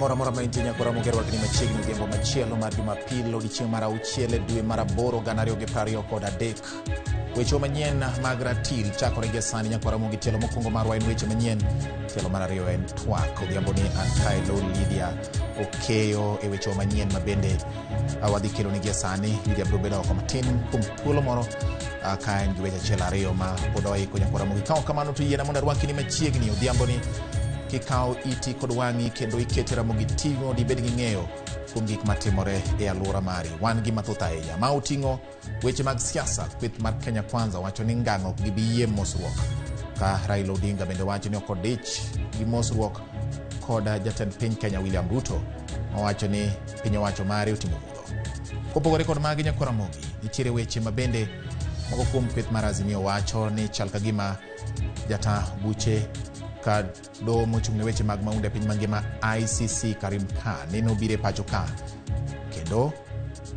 Kamoro amora ma intie nyakora Ramogi rwakni machiegni odhiambo machielo mar Jumapil odiechieng' mar auchiel e dwe mar aboro gana ariyo gi prariyo kod adek. Weche manyien mag ratil chakore gi sani nyakora Ramogi tielo mokwongo marwa en weche manyien tielo mar ariyo en twak odhiambo ni an kae lo Lydia Okeyo e weche manyien ma bende wadhi kelo nigi sani. Lydia biro bedo oko matin kuom thuolo moro ka en gi weche achiel ariyo ma pod oiko nyakora Ramogi. Ka ok kamano to yiena mondo arwaki ni machiegni odhiambo ni kikawo iti kod wang'i kendo ikete Ramogi TV mondo ibed gi ng'eyo kuom gik matimore e alwora mari. Wan gi mathoth ahinya ma oting'o weche mag siasa. Kweth mar Kenya Kwanza wacho ni ngang' ok gibi yie mosruok, ka Raila Odinga bende wacho ni ok odich gi mosruok kod jatend piny Kenya William Ruto owacho ni piny owacho mare otimo mudho. Kopogore kod magi nyakwa Ramogi, nitiere weche ma bende moko kuom kweth mar Azimio wacho ni chal ka gima jata buche ka doho mochung' ne weche mag mahundu e piny mangima ICC Karim Khan ni nobiro e pacho ka kendo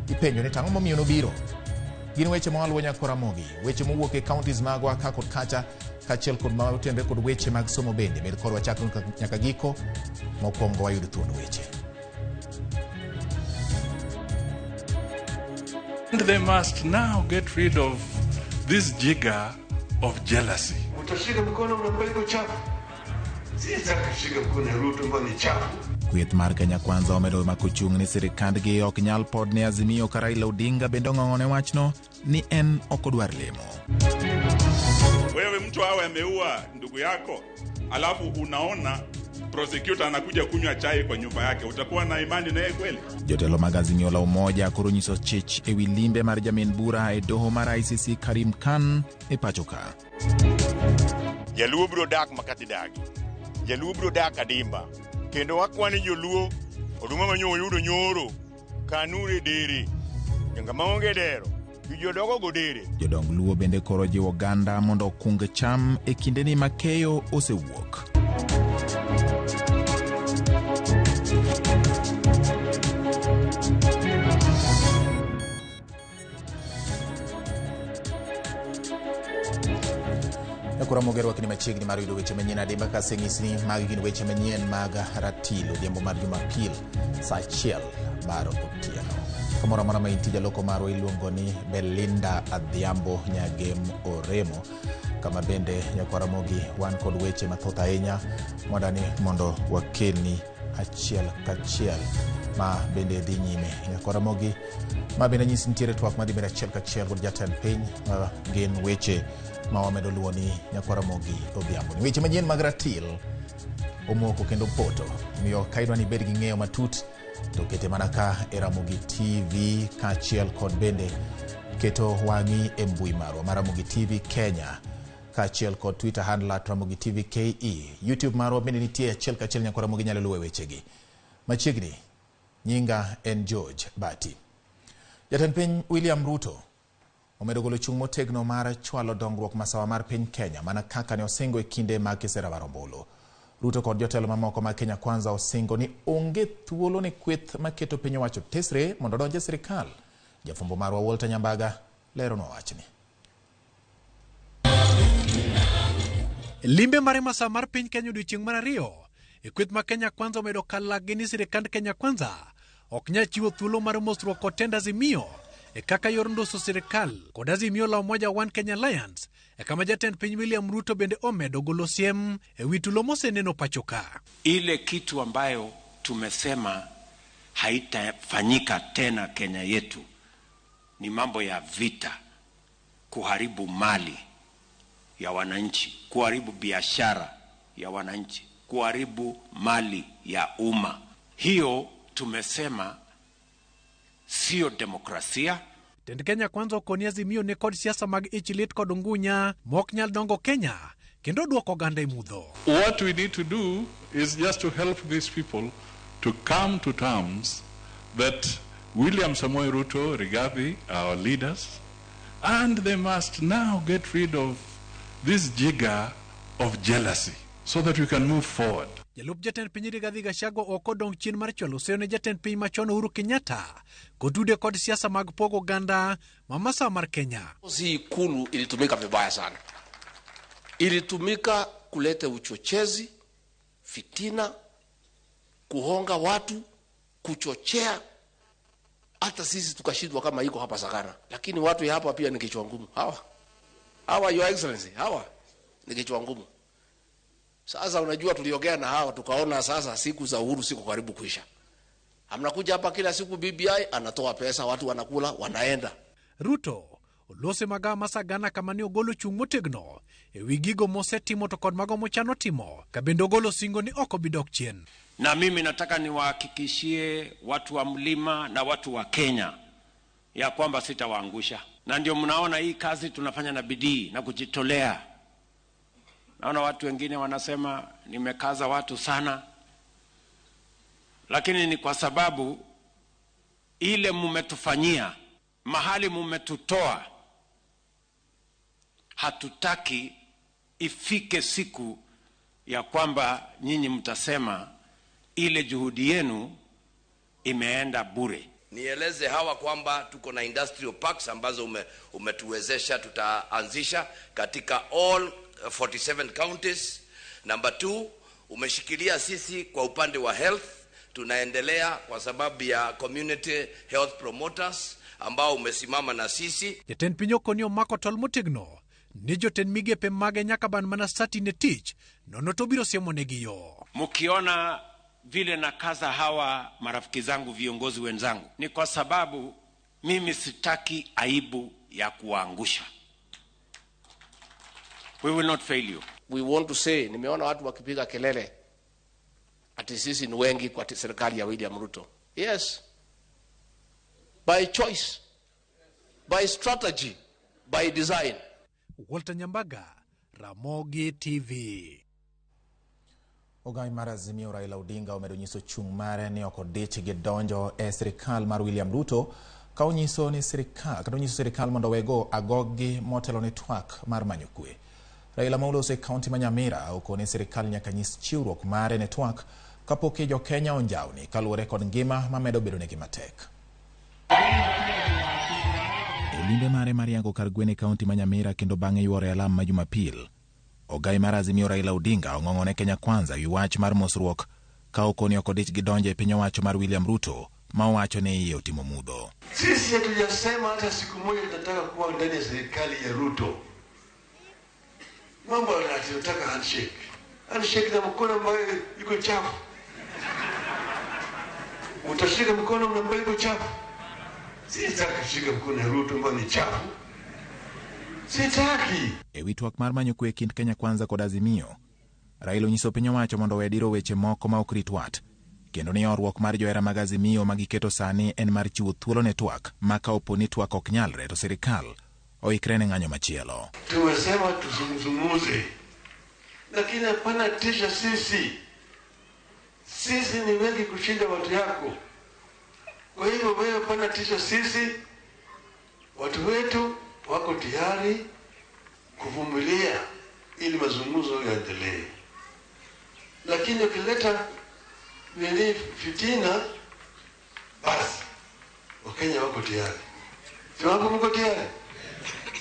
ipenjo ni tang'o momiyo nobiro. Gin weche ma waluwo nyakwa Ramogi, weche mowuok e counties magwa ka kod kacha kaachiel kod ma otenre kod weche mag somo bende. Bed kodwa chakre nyaka giko, mokwongo wayud thuond weche. And they must now get rid of this jigger of jealousy. Utashika mkono mnakuwa iko chafu. Sitaki kushika mkono ya Ruto ambayo ni chafu. Kweth mar Kenya Kwanza omedo mako chung' ni sirikandgi ok nyal pod ne Azimio ka Raila Odinga bende ong'ong'one wachno ni en ok odwar lemo. Wewe mtu awe ameua ndugu yako, alafu unaona prosecutor anakuja kunywa chai kwa nyumba yake, utakuwa na imani naye kweli? Jotelo mag Azimio la Umoja koro nyiso chich ewi limbe mar jamin bura e doho mar ICC Karim Khan e pacho ka. Jaluo biro dak makati dagi. Jaluo biro dak adimba. Kendo wakwani joluo oduma ma nyo oyudo nyoro kanure dere. Ng'ama onge dero jodogo go dere. Jodong Luo bende koro jiwo oganda mondo okung cham e kindeni ma keyo osewuok. Nyakora Ramogi rwakni machiegni mar yudo weche manyien adimba kaseng'isi ni magi gin weche manyien mag ratil odhiambo mar Jumapil saa achiel mar otieno. Kamoro amora ma intie jaloko marwa iluongo ni Belinda Adhiambo Nyagem Oremo, kama bende nyakwa Ramogi wan kod weche mathoth ahinya mwadani mondo wakelni achiel kachiel ma bende dhi nyime. Nyakwa Ramogi ma bende nyisi nitiere twak madhi bedo achiel kachiel kod jatend piny ma gin weche ma wamedo luwo ni nyakwa Ramogi odhiambo. Ni weche manyien mag ratil omoko kendo poto, omiyo ka idwa ni ibed gi ng'eyo matut to kete mana ka e Ramogi TV kaachiel kod bende keto wang'i e mbui marwa mar Ramogi TV Kenya kaachiel kod Twitter handle at Ramogi TV KE. YouTube marwa bende nitie achiel kachiel nyakwa Ramogi nyalo luwo e wechegi. Machiegni, nyinga en George Bati. Jatend piny William Ruto omedo golo chung' motegno mar chwalo dongruok masawa mar piny Kenya mana kaka ne osingo e kinde mag kisera mar ombulu. Ruto kod jotelo mamoko mag Kenya Kwanza osingo ni onge thuolo ne kweth maketo piny owacho tesre mondo odonj e sirikal. Jafwambo marwa Walter Nyambaga leronwa wachni. Limbe mare masawa mar piny Kenya odiochieng' mar ariyo e kweth ma Kenya Kwanza omedo kalagi ni sirikand Kenya Kwanza ok nyal chiwo thuolo mar mosruok kod tend Azimio e kaka yor ndoso sirikal kod Azimio la Umoja One Kenya Alliance e kama jatend piny William Ruto bende omedo golo siem e wi tulo moseneno pacho ka. Ile kitu ambayo tumesema haitafanyika tena Kenya yetu ni mambo ya vita, kuharibu mali ya wananchi, kuharibu biashara ya wananchi, kuharibu mali ya umma. Hiyo tumesema sio demokrasia. Tend Kenya Kwanza okoni Azimio ne kod siasa mag ich lit kod ngunya mok nyal dongo Kenya kendo duoko oganda e mudho. What we need to do is just to help these people to come to terms that William Samoei Ruto, Rigathi, our leaders, and they must now get rid of this jigger of jealousy so that we can move forward. Jalup jatend piny Rigathi Gachagua ok odong' chien mar chwalo seyo ne jatend piny machon Uhuru Kenyatta kotude kod siasa mag pogo oganda ma masawa mar Kenya. Si ikulu ilitumika vibaya sana, ilitumika kuleta uchochezi, fitina, kuhonga watu, kuchochea, hata sisi tukashindwa kama iko hapa Sagana. Lakini watu ya hapa pia ni kichwa ngumu. Hawa Your Excellency, hawa ni kichwa ngumu. Sasa unajua tuliongea na hawa tukaona sasa siku za uhuru siko karibu kuisha. Amnakuja hapa kila siku BBI anatoa pesa, watu wanakula, wanaenda. Ruto olose magawa ma Sagana kama ne ogolo chung' motegno e wi gigo mosetimo to kod mago mochano timo ka bende ogolo singo ni ok obi dok chien. Na mimi nataka niwahakikishie watu wa mlima na watu wa Kenya ya kwamba sitawaangusha. Na ndio mnaona hii kazi tunafanya na bidii na kujitolea. Naona watu wengine wanasema nimekaza watu sana, lakini ni kwa sababu ile mumetufanyia, mahali mumetutoa, hatutaki ifike siku ya kwamba nyinyi mtasema ile juhudi yenu imeenda bure. Nieleze hawa kwamba tuko na industrial parks ambazo umetuwezesha tutaanzisha katika all 47 counties. Number 2, umeshikilia sisi kwa upande wa health, tunaendelea kwa sababu ya community health promoters ambao umesimama na sisi. Jatend piny okoni omako tol motegno ni jotend migepe mage nyaka ban mana sati ne tich nono to biro siemonegi yo. Mkiona vile nakaza hawa marafiki zangu, viongozi wenzangu, ni kwa sababu mimi sitaki aibu ya kuwaangusha. We will not fail you. We want to say, nimeona watu wakipiga kelele ati sisi ni wengi kwa serikali ya William Ruto. Yes. By choice, by strategy, by design. Walter Nyambaga, Ramogi TV. Ogai mar Azimio Raila Odinga omedo nyiso chung' mare ni ok odich gi donjo e sirikal mar William Ruto ka onyiso ni sirikal kata onyiso sirikal mondo owego agoggi motelo ne twak mar manyo kwe. Raila ma oloso e kaunti ma Nyamira okone sirikal nyaka nyis chiwruok mare ne twak kapok jo Kenya onjawni kaluwore kod ngima mamedo bedo negi matek. E limbe mare mar yango kar gwen e kaunti ma Nyamira kendo bang'e yuoro e alam ma Jumapil, Ogai mar Azimio Raila Odinga ong'ong'one Kenya Kwanza wi wach mar mosruok ka okoni ok odich gi donjo e piny owacho mar William Ruto ma owacho ni iye otimo mudho. Sisi hatujasema hata siku moja tunataka kuwa ndani ya serikali ya Ruto. Mambo yanataka handshake. Handshake na mkono ambayo iko chafu. Utashika mkono ambayo iko chafu. Sitaki kushika mkono ya Ruto ambayo ni chafu. Sitaki. E wi twak mar manyo kwe kind Kenya Kwanza kod Azimio, Raila onyiso piny owacho mondo owe diro weche moko ma ok rit wat, kendo ni horuok mar johera mag Azimio ma giketo sani en mar chiwo thuolo ne twak ma ka opo ni twak ok nyalre to sirikal oikre ne ng'anyo machielo. Tumesema tuzungumze, lakini hapana tisha sisi. Sisi ni wengi kushinda watu yako. Kwa hivyo wewe hapana tisha sisi. Watu wetu wako tayari kuvumilia ili mazungumzo yaendelee. Lakini ukileta fitina, basi Wakenya wako tayari. Si wako mko tayari?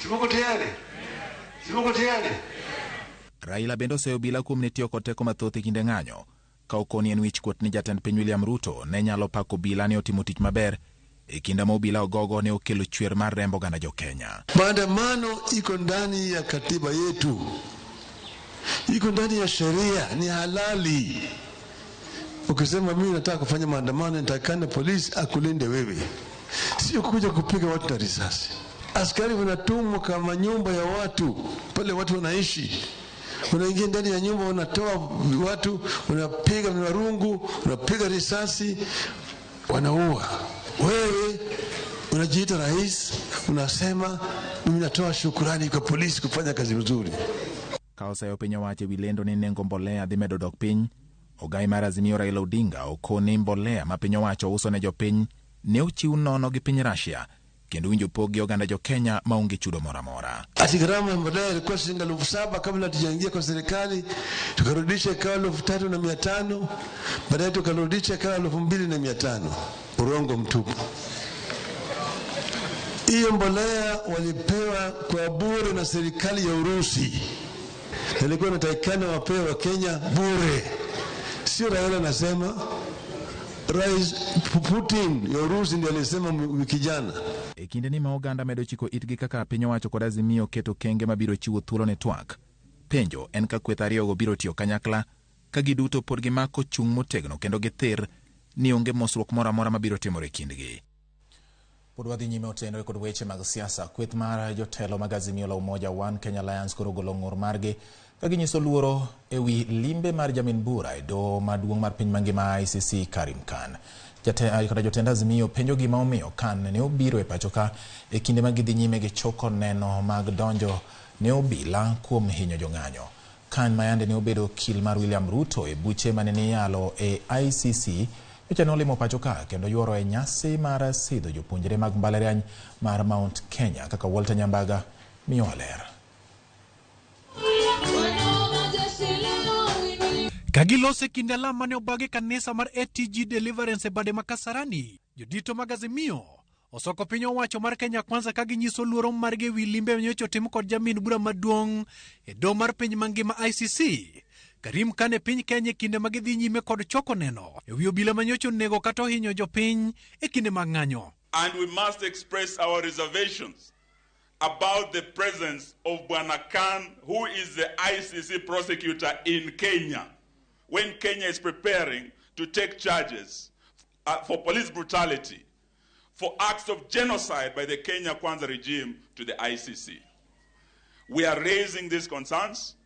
Si mko tayari? Si mko tayari? Raila bende oseyo obila kuom ne tiyo kod teko mathoth e kinde ng'anyo ka okoni en wich kuot ni jatend piny William Ruto ne nyalo pako obila ni otimo tich maber e kinde ma obila ogogo ne okelo chwer mar remb oganda jo Kenya. Maandamano iko ndani ya katiba yetu, iko ndani ya sheria, ni halali. Ukisema mimi nataka kufanya maandamano, nitakana polisi akulinde wewe, sio kuja kupiga watu na risasi. Askari wanatumwa kama nyumba ya watu pale watu wanaishi, unaingia ndani ya nyumba, unatoa watu, unapiga marungu, unapiga risasi, wanaua. Wewe unajiita rais, unasema mimi natoa shukurani kwa polisi kufanya kazi nzuri. Ka oseyo piny owacho e wi lendo ni nengo mbolea dhi medo dok piny, Ogai mar Azimio Raila Odinga okoni mbolea ma piny owacho uso ne jopiny ne ochiw nono gi piny Russia kendo winjo pog gi oganda jo Kenya maonge chudo moro amora. Ati gharama ya mbolea ilikuwa shilingi 7,000 kabla tujaingia kwa serikali, tukarudisha ikawa 3,500, baadaye tukarudisha ikawa 2,500. Urongo mtupu. Hiyo mbolea walipewa kwa bure na serikali ya Urusi, ilikuwa inatakikana wapewe wa Kenya bure. Sio Raila anasema, Rais Putin ya Urusi ndiye alisema wiki jana. E kinde ni ma oganda medo chiko itgi kaka piny owacho kod Azimio keto kenge mabiro chiwo thuolo ne twak. Penjo en ka kweth ariyogo biro tiyo kanyakla ka giduto pod gimako chung' motegno kendo githir ni onge mosruok moro amora mabiro timore e kindgi. Pod wadhi nyime otenore kod weche mag siasa. Kweth mar jotelo mag Azimio la Umoja One Kenya Alliance koro ogolo ng'ur margi ka ginyiso luoro e wi limbe mar jamin bura e doho maduong' mar piny mangima ICC Karim Khan. Kata jotend Azimio penjo gima omiyo Khan ne obiro e pacho ka e kinde ma gidhi nyime gi choko neno mag donjo ne obila kuom hinyo jong'anyo. Khan mayande ne obedo okil mar William Ruto e buche mane niyalo e ICC nyocha ne olimo pacho ka kendo yuoro e nyasi mar sidho jopuonjre mag mbalariany mar Mount Kenya kaka Walter Nyambaga miyowa ler. Kagilose kinde alam mane obagi kanisa mar ATG Deliverance e bade ma Kasarani, jodito mag Azimio osoko piny owacho mar Kenya Kwanza ka ginyiso luoro margi ewi limbe manyocha otim kod jamin bura maduong' e doho mar piny mangima ICC. Karim Khan e piny Kenya e kinde ma gidhi nyime kod choko neno ewi obila manyocha onego kata ohinyo jopiny e kinde mag ng'anyo. And we must express our reservations about the presence of Bwana Khan, who is the ICC prosecutor in Kenya, when Kenya is preparing to take charges for police brutality, for acts of genocide by the Kenya Kwanza regime to the ICC. We are raising these concerns,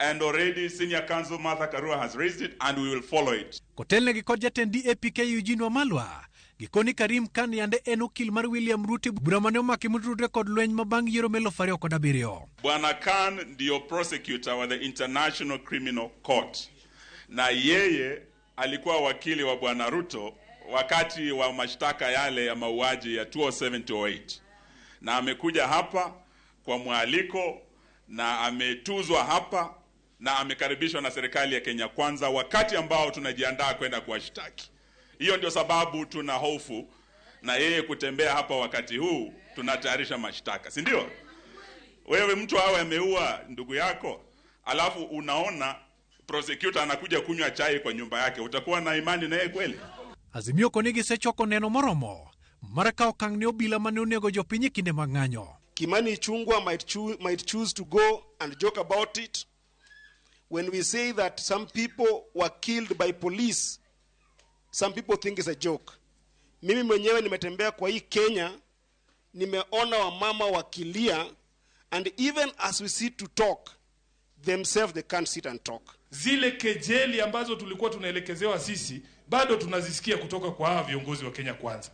and already Senior Counsel Martha Karua has raised it, and we will follow it. Kotelnegi kod jatend DAPK Eugene Wamalwa, gikoni Karim Khan yande en okil mar William Ruto bura mane omaki motudore kod lweny ma bang' yiero 2007. Bwana Khan ndiyo prosecutor wa the International Criminal Court, na yeye alikuwa wakili wa Bwana Ruto wakati wa mashtaka yale ya mauaji ya 2007-2008, na amekuja hapa kwa mwaliko na ametuzwa hapa na amekaribishwa na serikali ya Kenya Kwanza wakati ambao tunajiandaa kwenda kuwashtaki. Hiyo ndio sababu tuna hofu na yeye kutembea hapa wakati huu tunatayarisha mashtaka, si ndio? Wewe mtu awe ameua ndugu yako, alafu unaona prosecutor anakuja kunywa chai kwa nyumba yake, utakuwa na imani na yeye kweli? Azimio koni gisechoko neno moromo mar kawo okang' ne obila mane onego jopiny e kinde mag ng'anyo. Kimani Ichung'wah might choose to go and joke about it. When we say that some people were killed by police, some people think it's a joke. Mimi mwenyewe nimetembea kwa hii Kenya, nimeona wamama wakilia, and even as we sit to talk, themselves they can't sit and talk. Zile kejeli ambazo tulikuwa tunaelekezewa sisi bado tunazisikia kutoka kwa hawa viongozi wa Kenya Kwanza,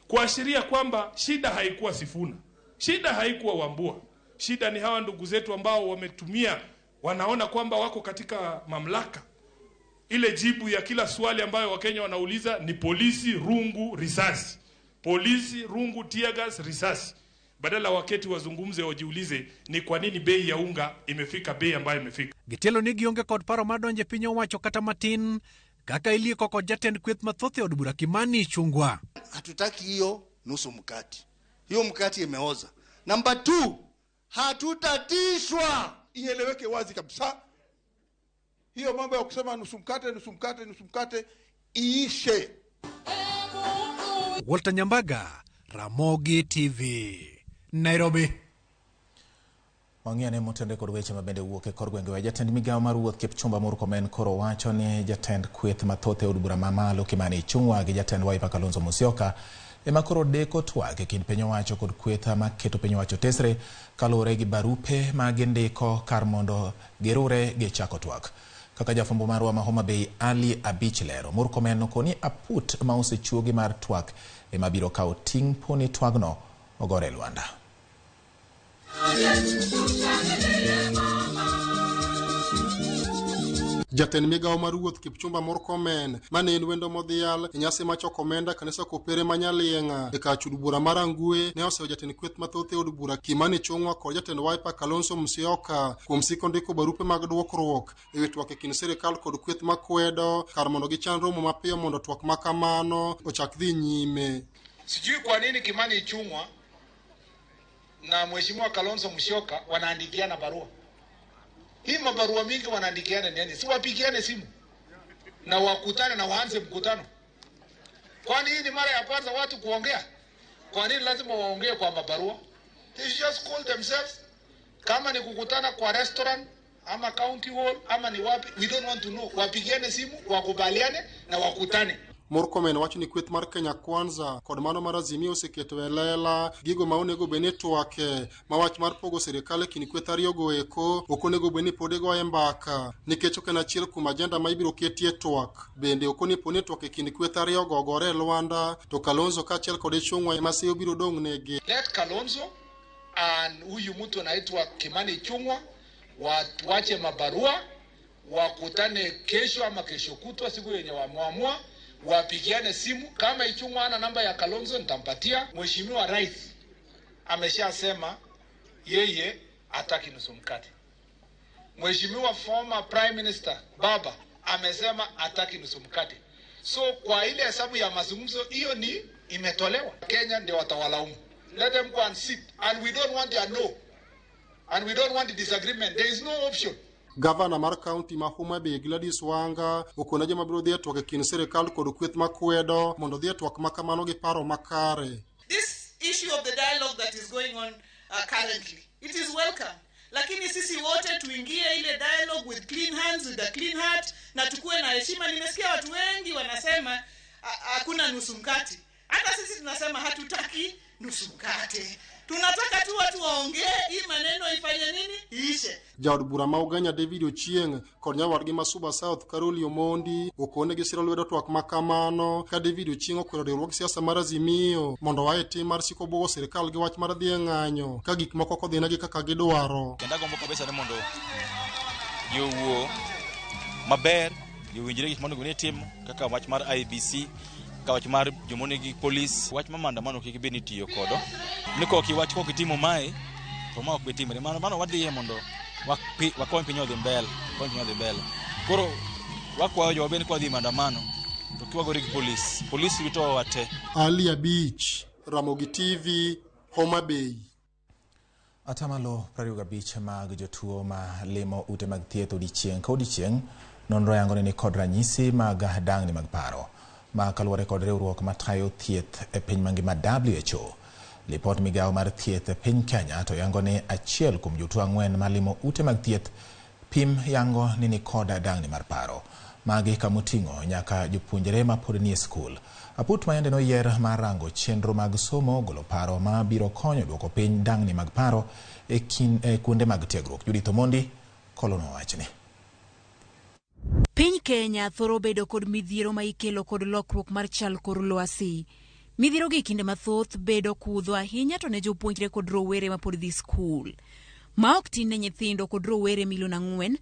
kuashiria kwamba shida haikuwa Sifuna, shida haikuwa Wambua, shida ni hawa ndugu zetu ambao wametumia, wanaona kwamba wako katika mamlaka. Ile jibu ya kila swali ambayo Wakenya wanauliza ni polisi, rungu, risasi. Polisi, rungu, tear gas, risasi. Badala waketi wazungumze, wajiulize ni kwa nini bei ya unga imefika bei ambayo imefika. Gitelo ni gionge kod paro mar donjo e piny owacho kata matin kaka ilieko kod jatend kweth mathoth e od bura Kimani Ichung'wah. Hatutaki hiyo nusu mkate. Hiyo mkate imeoza. Namba 2, hatutatishwa. Ieleweke wazi kabisa. Hiyo mambo ya kusema nusu mkate, nusu mkate, nusu mkate iishe. Walter Nyambaga, Ramogi TV, Nairobi. Wang'iyane motende kod weche mabende wuok e kor gwenge wa. Jatend migawo mar wuoth Kipchumba Murkomen koro wacho ni jatend kweth mathoth e od bura mamalo Kimani Ichung'wah gi jatend Wiper Kalonzo Musyoka ema koro deko twak e kind piny owacho kod kweth maketo piny owacho tesre kaluwore gi barupe ma gindiko kar mondo girure gi chako twak. Kaka jafwambo marwa ma Homa Bay Ali Abich lero, Murkomen nokoni aput ma osechuogi mar twak ema biro kawo ting' poni twagno ogore e lwanda. Jatend migawo mar wuoth Kipchumba Murkomen mane en wendo modhial e nyasi mar choko omenda kanisa Kopere ma Nyalieng'a e kar chud bura mar Angwe ne oseyo jatend kweth mathoth e od bura Kimani Ichung'wah kod jatend Wiper Kalonzo Musyoka kuom siko ndiko barupe mag dwokruok e wi twak e kind sirikal kod kweth makwedo kar mondo gichan romo mapiyo mondo twak ma kamano ochak dhi nyime. Sijui kwa nini Kimani Ichung'wah na Mheshimiwa Kalonzo Musyoka wanaandikiana barua. Hii mabarua mingi wanaandikiana nini? Si wapigiane simu na wakutane na waanze mkutano. Kwani hii ni mara ya kwanza watu kuongea? Kwa nini lazima waongee kwa mabarua? They should just call themselves. Kama ni kukutana kwa restaurant ama county hall ama ni wapi, we don't want to know. Wapigiane simu, wakubaliane na wakutane. Murkomen wacho ni kweth mar Kenya Kwanza kod mano mar Azimio oseketo e lela gigo ma onego bed ni twake ma wach mar pogo sirikal e kind kweth ariyogo eko ok onego bed ni pod igoye mbaka nikech ok en achiel kuom ajenda ma ibiro ketie twak. Bende ok onepo ni twak e kind kweth ariyogo ogore e lwanda to Kalonzo kaachiel kod Ichung'wa ema seyo biro dong' negi. Let Kalonzo and huyu mtu anaitwa Kimani Ichung'wa wache mabarua, wakutane kesho ama kesho kutwa, siku yenye wameamua, wapigiane simu. Kama Ichung'wa ana namba ya Kalonzo nitampatia. Mheshimiwa Rais ameshasema yeye hataki nusu mkate. Mheshimiwa former Prime Minister Baba amesema hataki nusu mkate. So kwa ile hesabu ya mazungumzo hiyo ni imetolewa. Kenya ndio watawalaumu. Let them go and sit, and we don't want their no, and we don't want the disagreement. There is no option. Gavana mar kaunti ma Homa Bay Gladys Wanga okone joma biro dhi e twak e kind sirikal kod kweth makwedo mondo odhi e twak ma kamano gi paro makare. This issue of the dialogue that is going on currently, it is welcome. Lakini sisi wote tuingie ile dialogue with clean hands, with a clean heart, na tukue na heshima. Nimesikia watu wengi wanasema hakuna nusu mkate. Hata sisi tunasema hatutaki nusu mkate. Tunataka tu watu waongee, hii maneno ifanye nini? Iishe. Jaod bura ma Ugenya David Ochieng kod nyawadgi ma Suba South Caroli Omondi okone gi siro lwedo twak ma kamano ka David Ochieng okwero riwruog siasa mar Azimio mondo oa e tim mar siko buogo sirikal gi wach mar dhi e ng'anyo ka gik moko ok odhinegi kaka gidwaro. Kendo agombo kabisa ni mondo ji owuo maber, ji owinjre gik monego ni timo kaka wach mar IBC, ka wach mar joma nigi polis, wach mar maandamano kik bed ni itiyo kodo. Ni kok iwach kok itimo mae, to ma ok bi timre. Mano wadhiye mondo wakony piny odhi mbele, wakony piny odhi mbele. Koro wakwayo jowa bende kwadhi maandamano, to kiwagore gi polis, polis ritowa te. Ali Abich, Ramogi TV, Homa Bay. Atamalo 25 mag jotuo ma limo ute mag thieth odiechieng' ka odiechieng' nonro yango ni nikod ranyisi mag dang'ni mag paro ma kaluwore kod riwruok matayo thieth e piny mangima WHO. Lipot migawo mar thieth e piny Kenya to yango ni achiel kuom jotuo 4 malimo ute mag thieth pim yango ni nikod dang'ni mar paro. Magi kamoting'o nyaka jopuonjre ma pod nie skul. Aput ma yande noyier mar rango chenro mag somo golo paro ma biro konyo duoko piny dang'ni mag paro e kuonde mag tiegruok. Judith Omondi kolono wachni. Piny Kenya thoro bedo kod midhiero ma ikelo kod lokruok mar chal kor lwasi. Midhiero gi kinde mathoth bedo kudho ahinya to ne jopuonjre kod rowere ma pod dhi skul. Ma ok tin ne nyithindo kod rowere milion 4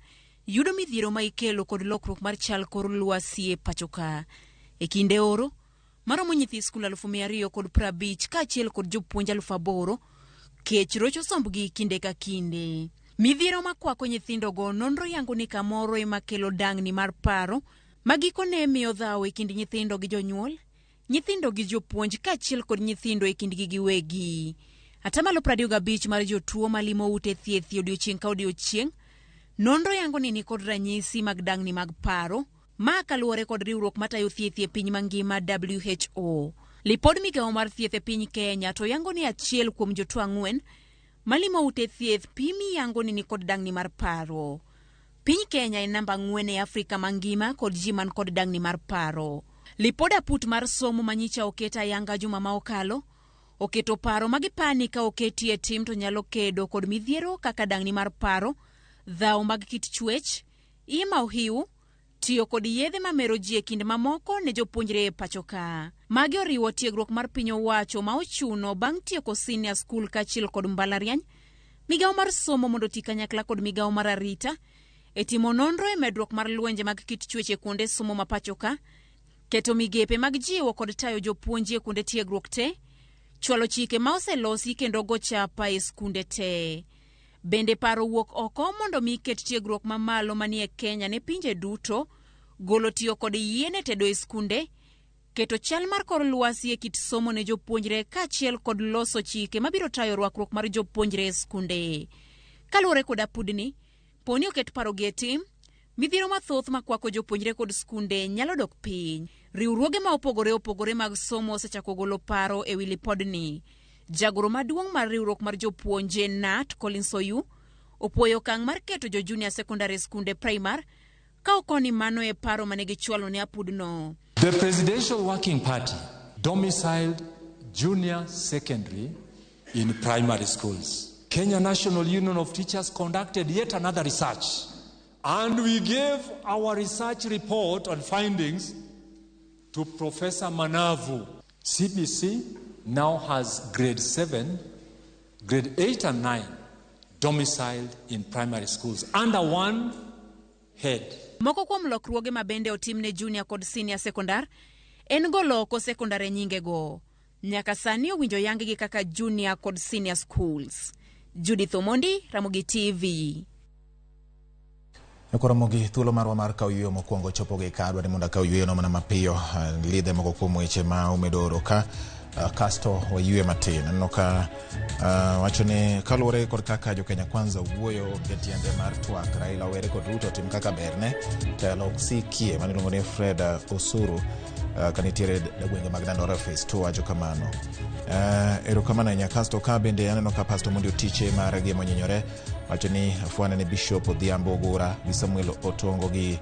yudo midhiero ma ikelo kod lokruok mar chal kor lwasi e pacho ka. E kinde oro, maromo nyithi skul 250 kaachiel kod jopuonj 8,000 kech rocho sombgi kinde ka kinde. Midhiero makwako nyithindogo nonro yango ni kamoro ema kelo dang'ni mar paro ma gikone miyo dhawo e kind nyithindo gi jonyuol, nyithindo gi jopuonj kaachiel kod nyithindo e kindgi giwegi. Atamalo 25 mar jotuo malimo ute thieth odiochieng' ka odiochieng' nonro yango ni nikod ranyisi mag dang'ni mag paro ma kaluwore kod riwruok matayo thieth e piny mangima WHO. Lipod migawo mar thieth e piny Kenya to yango ni achiel kuom jotuo 4 malimo ute thieth pimi yango ni nikod dang'ni mar paro. Piny Kenya en namba 4 e Afrika mangima kod ji man kod dang'ni mar paro. Lipod aput mar somo manyicha oket ayanga juma ma okalo oketo paro ma gipani ka oketi e tim to nyalo kedo kod midhiero kaka dang'ni mar paro, dhawo mag kit chwech, iye ma ohiu, tiyo kod yedhe mamero ji e kind mamoko ne jopuonjre e pacho ka. Magi oriwo tiegruok mar piny owacho ma ochuno bang' tieko senior school kaachiel kod mbalariany, migawo mar somo mondo oti kanyakla kod migawo mar arita e timo nonro e medruok mar lwenje mag kit chwech e kuonde somo ma pacho ka, keto migepe mag jiwo kod tayo jopuonj e kuonde tiegruok te, chwalo chike ma oselosi kendo go chapa e skunde te. Bende paro wuok oko mondo mi ket tiegruok mamalo manie Kenya ne pinje duto, golo tiyo kod yien e tedo e skunde, keto chal mar kor lwasi e kit somo ne jopuonjre kaachiel kod loso chike mabiro tayo rwakruok mar jopuonjre e skunde. Kaluwore kod apudni, poni oket paro gi e tim, Midhiero mathoth makwako jopuonjre kod skunde nyalo dok piny. Riwruoge ma opogore opogore mag somo osechako golo paro e wi lipodni. Jagoro maduong' mar riwruok mar jopuonje KNUT, Collins Oyu, opuoyo okang' mar keto jo junior secondary skunde primar ka okoni mano e paro mane gichwalo ne apudno. The Presidential Working Party domiciled junior secondary in primary schools. Kenya National Union of Teachers conducted yet another research, and we gave our research report and findings to Professor Manavu. CBC now has grade 7, grade 8 and 9 domiciled in primary schools under one head. Moko kuom lokruoge ma bende otim ne junior kod senior secondar en golo oko sekondar e nyingego. Nyaka sani owinjo yang-gi kaka junior kod senior schools. Judith Omondi, Ramogi TV. Koro thuolo marwa mar kawo yueyo mokwongo chopo gi ka adwa ni mondo akaw yueyono mana mapiyo lidhe moko kuom weche ma umedo oro ka kasto wayue matin. Aneno ka wacho ni kaluwore kod kaka jo Kenya Kwanza wuoyo e tiende mar twak, Raila owere kod Ruto tim kaka berne, telo ok sikie. Mano iluongo ni Fred Osuru kanitiere e gwenge mag Dandora Phase 2 wacho kamano. Erokamano ahinya. Kasto ka bende aneno ka Pastor Mondi Otiche mar Gemo Nyinyore wacho ni afwane ne Bishop Odhiambo Ogura gi Samuel Otongo gi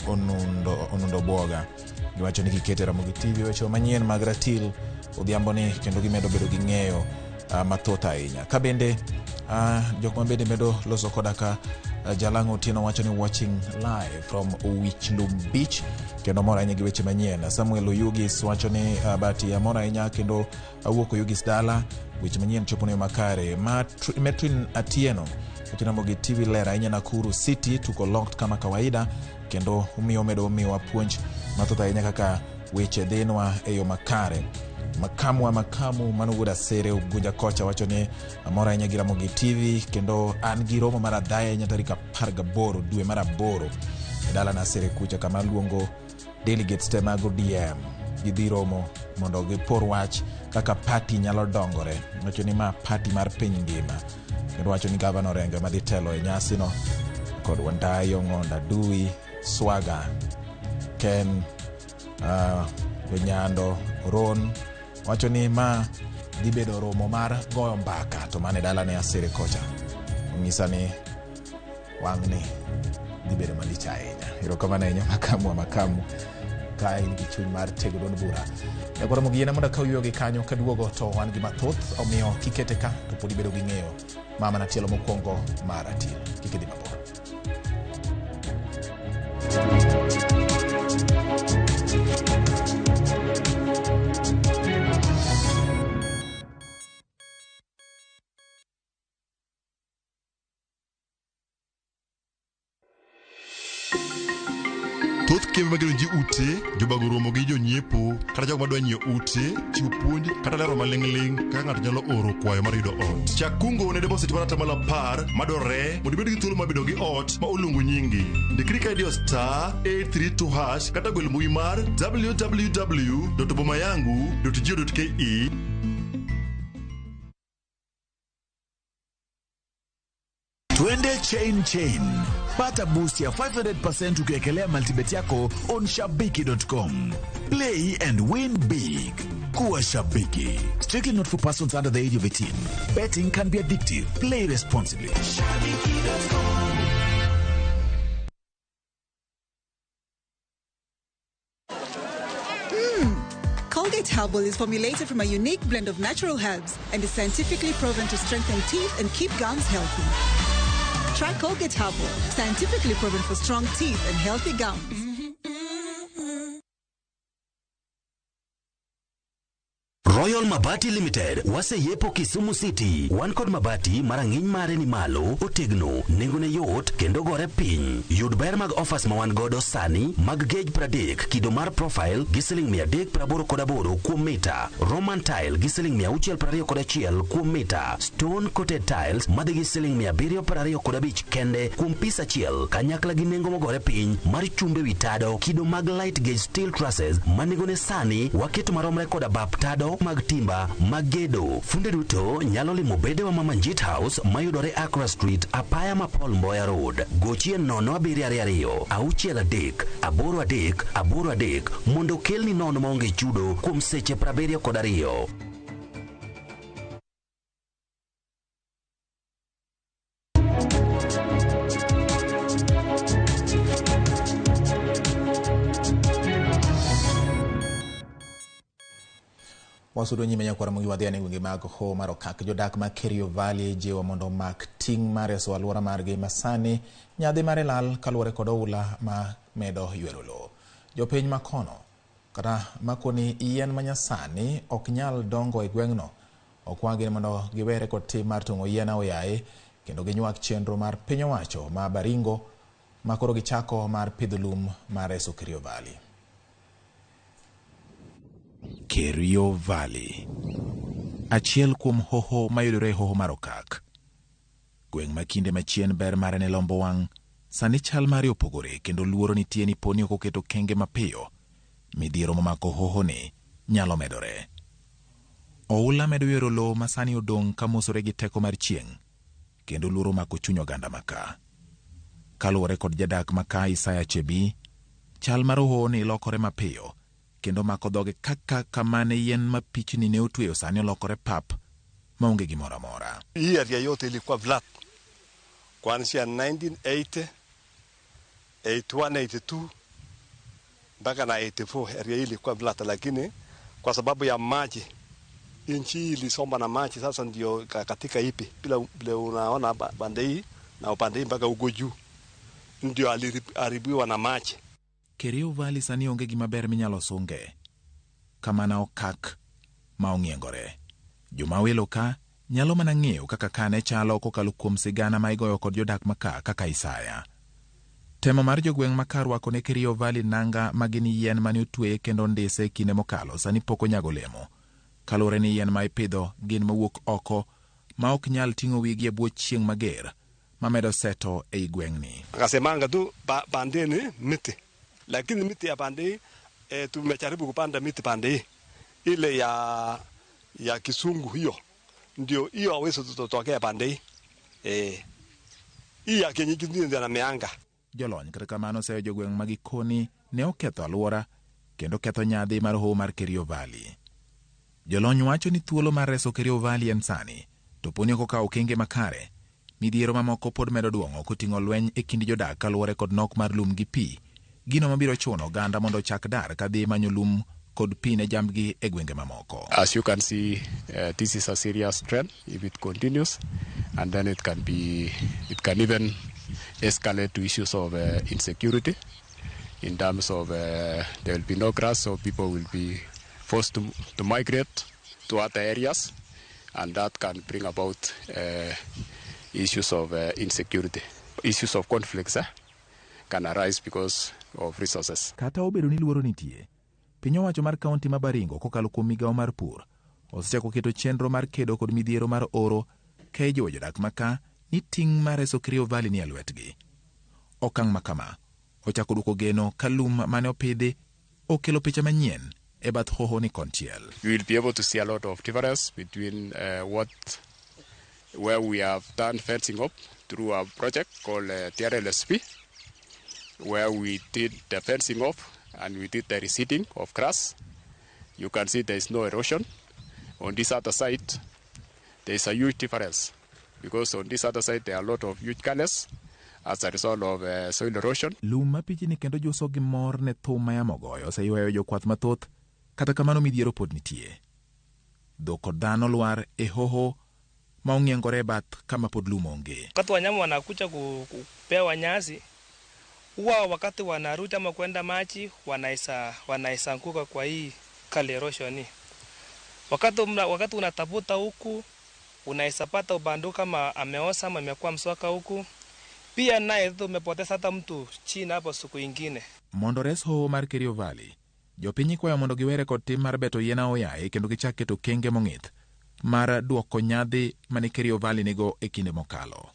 Onundo Bwoga. Giwacho ni gikete Ramogi TV weche manyien mag ratil odhiambo ni kendo gimedo bedo gi ng'eyo mathoth ahinya. Ka bende jok ma bende medo loso koda ka Jalang'o Otieno wacho ni watching live from Owichlum Beach kendo mor ahinya gi weche manyien. Samuel Oyugis wacho ni bati amor ahinya kendo awuok Oyugis dala weche manyien chopo ne makare. Metwin Atieno wacho Ramogi TV ler ahinya Nakuru City tuko locked kama kawaida kendo umiyo medo miwa puonj mathoth ahinya kaka weche dhinwa e yo makare. Makamu wa makamu mano wuod Asere Ugunja kocha wacho ni amor ahinya gi Ramogi TV kendo an gi romo mar adhaya ahinya tarik 18 dwe mar 8 e dala na Asere kucha kama luongo delegates te mag ODM gidhi romo mondo gipor wach kaka party nyalo dongore. Wacho ni ma party mar piny ngima kendo wacho ni gavana Orengo ema dhi telo e nyasino kod Wandayi, Ong'ondo, Adui, Swaga, Ken Onyando, Ron wacho ni ma dhi bedo romo mar goyo mbaka to mane dala ne Asere kocha onyisa ni wang'ni dhi bedo malich ahinya. Erokamano ahinya makamu wa makamu ka in gi chuny mar tego duond bura. Nyakoro mogiyiena mondo akaw yueyo gi kanyo kaduogo to wan gi mathoth omiyo kikete ka to pod ibedo gi ng'eyo ma mana tielo mokwongo mar ratil. Kik idhi mabor. Thoth kembe magero ji ute, jobago romo gi jonyiepo kata jogo madwa nyiewo ute, chiwo puonj kata lero maling'ling' kaka ng'ato nyalo oro kwayo mar yudo ot. Chak kungo ne deposit mar 10% madwarore mondo ibed gi thuolo mar bedo gi ot ma oluongo nyingi. Ndikri ka idiyo star 832# kata gwel mbui mar www.bomayangu.go.ke. Twende chain chain, pata boost ya 500% ukiwekelea multibet yako on shabiki.com. Play and win big. Kuwa shabiki. Strictly not for persons under the age of 18. Betting can be addictive. Play responsibly. Colgate Herbal is formulated from a unique blend of natural herbs and is scientifically proven to strengthen teeth and keep gums healthy. Try Colgate Herbal, scientifically proven for strong teeth and healthy gums. Royal Mabati Limited waseyepo Kisumu City. Wan kod mabati ma rang'iny mare ni malo, otegno, nengone yot kendo gore piny. Yud ber mag offers ma wan godo sani mag gauge 30 kido mar profile gi siling 388 kuom mita, Roman tile gi siling 621 kuom mita, stone coated tiles madhi gi siling 725 kende kuom pis achiel, kanyakla gi nengo mogore piny mar chumbe wi tado kido mag light gauge steel trusses ma nengone sani waketo maromre koda bap tado mag timba mag gedo. Funde duto nyalo limo bedewa ma Manjit House mayudore Accra Street, apaya ma Paul Mboya Road. Gochie 0722 63 83 83 mondo okelni nono maonge chudo kuom seche 72. Wasudo nyime nyakwar Ramogi wadhi ane gwenge mag Hoho mar Okak. Jodak ma Kerio Valley jiwo mondo omak ting' mar reso alwora margi masani nyadhi mare lal kaluwore kod oula ma medo ywero lowo. Jopiny makono kata makoni yien manyasani ok nyal dongo e gweng'no okwagi mondo giwere kod tim mar tong'o yien aoyaye kendo ginywak chenro mar piny owacho ma Baringo ma koro gichako mar pidho lum mar reso Kerio Valley. Kerio Valley, achiel kuom hoho mayudore e Hoho mar Okak. Gweng' ma kinde machien ber mare ne lombo wang', sani chal mare opogore kendo luoro nitie ni poni ok oketo kenge mapiyo, midhiero momako hoho ni nyalo medore. Oula medo ywero lowo ma sani odong' ka mosore gi teko mar chieng', kendo luoro omako chuny oganda maka. Kaluwore kod jadak maka Isaya Chebi, chal mar hoho ni lokore mapiyo kendo mako dhoge kaka kamane yien mapichni ne otweyo sani olokore pap maonge gimoro amora. Hii area yote ilikuwa flat kuanzia 1980, 81, 82 mpaka na 84 area hii ilikuwa flat, lakini kwa sababu ya maji nchi hii ilisomba na maji, sasa ndio katika ipi bila bila unaona pande hii na upande hii mpaka huko juu ndio aliharibiwa na maji. Kerio Valley sani onge gima ber minyalo sunge, kamana okak ma ong'iengore. Joma welo ka nyalo mana ng'eyo kaka ka ne chalo kokalo kuom sigana ma igoyo kod jodak maka kaka Isaya. Temo mar jogweng' maka rwako ne Kerio Valley nanga ma gin yien mane otweye kendo ndise kinde mokalo sani pok onyago olemo. Kaluwore ni yien ma ipidho gin mowuok oko ma ok nyal ting'o wigi e bwo chieng' mager mamedo seto ei gweng'ni. Akasemanga tu pandeni miti, lakini miti ya pande tumejaribu kupanda miti pande hii ile ya kisungu, hiyo ndio hiyo hawezi tutokea pande hii hii ya kienyeji ndio na meanga. Jolony kata kamano oseyo jogweng' ma gikoni ne oketho alwora kendo ketho nyadhi mar hoho mar Kerio Valley. Jolony wacho ni thuolo mar reso Kerio Valley en sani, to poni ok okawo okenge makare, midhiero mamoko pod medo duong'o koting'o lweny e kind jodak kaluwore kod nok mar lum gi pi, gino mabiro chuno oganda mondo ochak dar kadhi manyo lum kod pi ne jambgi e gwenge mamoko. As you can see, this is a serious trend. If it continues, and then it can even escalate to issues of insecurity in terms of there will be no grass, so people will be forced to migrate to other areas, and that can bring about issues of insecurity. Issues of conflicts can arise because of resources. Kata obedo ni luoro nitie, piny owacho mar kaunti ma Baringo kokalo kuom migawo mar pur osechako keto chenro mar kedo kod midhiero mar oro ka ijiwo jodak maka ni ting' mar reso Kerio Valley ni e lwetgi. Okang' ma kama ochako duoko geno ka lum mane opidhi okelo picha manyien e bath hoho ni konchiel. You will be able to see a lot of difference between where we have done fencing up through a project called TRLSP, where we did the fencing off and we did the reseeding of grass. You can see there is no erosion. On this other side, there is a huge difference because on this other side there are a lot of huge gullies as a result of soil erosion. Lum mapichni kendo juso gi mor ne thum ma yamo goyo oseywayo jokwath mathoth, kata kamano midhiero pod nitie. Dhok kod dhano lwar e hoho ma ong'iengore e bath kama pod lum onge. Wakati wanyama wanakuja kupewa nyasi, huwa wakati wanarudi ama kwenda maji wanaisa anguka kwa hii kale erosion hii. Wakati unatafuta huku unaweza pata ubandu kama ameosa ama amekuwa mswaka huku. Pia naye tumepoteza hata mtu chini hapo siku ingine. Mondo res hoho mar Kerio Valley, jopiny ikwayo mondo giwere kod tim mar beto yien aoyaye kendo gichak keto kenge mong'ith mar duoko nyadhi mane Kerio Valley nigo e kinde mokalo.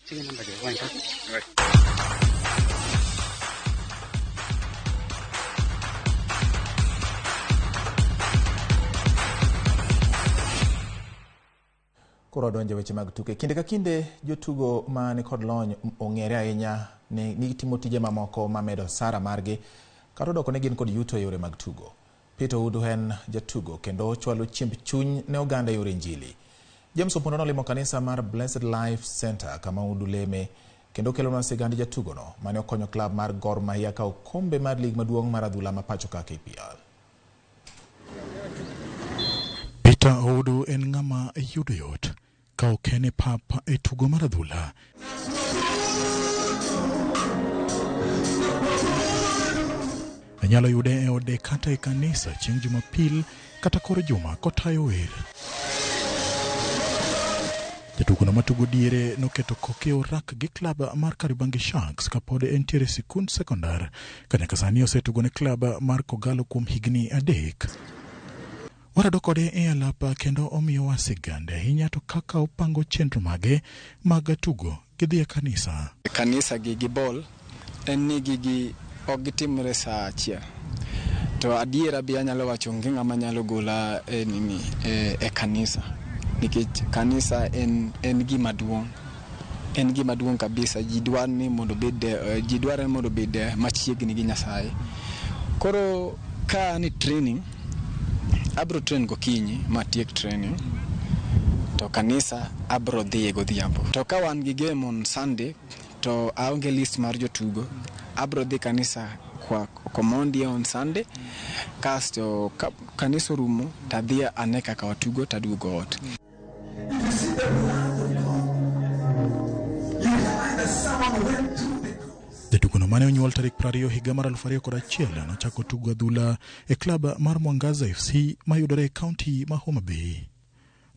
Koro wadonjo e weche mag tuke. Kinde ka kinde jotugo ma nikod lony ong'ere ahinya ni gitimo tije mamoko mamedo osara margi kata odoko ni gin kod yuto e yore mag tugo. Peter Oudu en jatugo kendo ochwalo chiemb chuny ne oganda e yore injili. James Opondo nolimo kanisa mar Blessed Life Center kama Oudu leme kendo kelonwa sigand jatugono mane okonyo klab mar Gor Mahia kawo kombe mar lig maduong' mar adhula ma pacho ka KPL. Peter Oudu en ng'ama yudo yot ka ok en e pap e tugo mar adhula. Inyalo yude e ode kata e kanisa chieng' Jumapil kata kor juma kotayo wer. Jatugono matugo diere noketo koke orak gi klab mar Kariobangi Sharks kapod entiere e sikund sekondar ka nyaka sani osetugo ne klab mar Kogalo kuom higni 3. Warado kode e alap kendo omiyowa sigande ahinya to kaka opango chenro mage mag tugo gi dhi e kanisa. Kanisa gi ball en ni gigi ok gitimre saa achiel. To adiera be anyalo wacho onge ng'ama nyalo gola e nini e kanisa. Nikech kanisa en gima duong'. En gima duong' kabisa. Ji dwaro ni mondo obed, ji dwaro ni mondo obed machiegni gi Nyasaye. Koro ka ni training, abro train gokinyi matiek training. To kanisa abro dhiye godhiambo. To ka wan gi game on Sunday, to aonge list mar jotugo, abro dhi kanisa kwa Komondi on Sunday, kasto ka kanisa orumo tadhi ane kaka watugo taduogo ot. Jatugono mane onyuol tarik 20 higa mar 2001 nochako tugo adhula e klab mar Mwangaza FC mayudore e kaunti ma Homa Bay.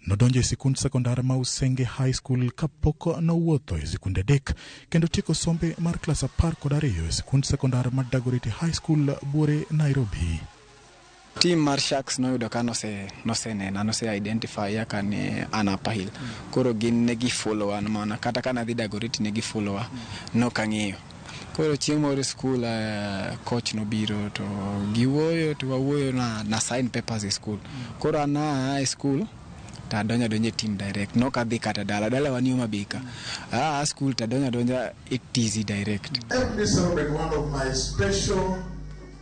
Nodonjo e sikund sekondar ma Usenge High School kapok nowuotho e sikunde 3 kendo tieko sombe mar klas 12 e sikund sekondar ma Dagoretti High School Buore, Nairobi. Team mar Sharks noyudo ka nosenena, nose identify kaka ne an Upper Hill. Koro gin ne gi follow an mana kata ka nadhi Dagoretti ne gi follow nok ang'eyo. Koro chieng' moro e school coach nobiro to giwuoyo to wawuoyo na sign papers e school. Koro an aa e school to adonjo adonja e team direct. Nok adhi kata dala, dala wan Homa Bay ka. Aa school to adonjo adonja e TZ direct. Let me celebrate one of my special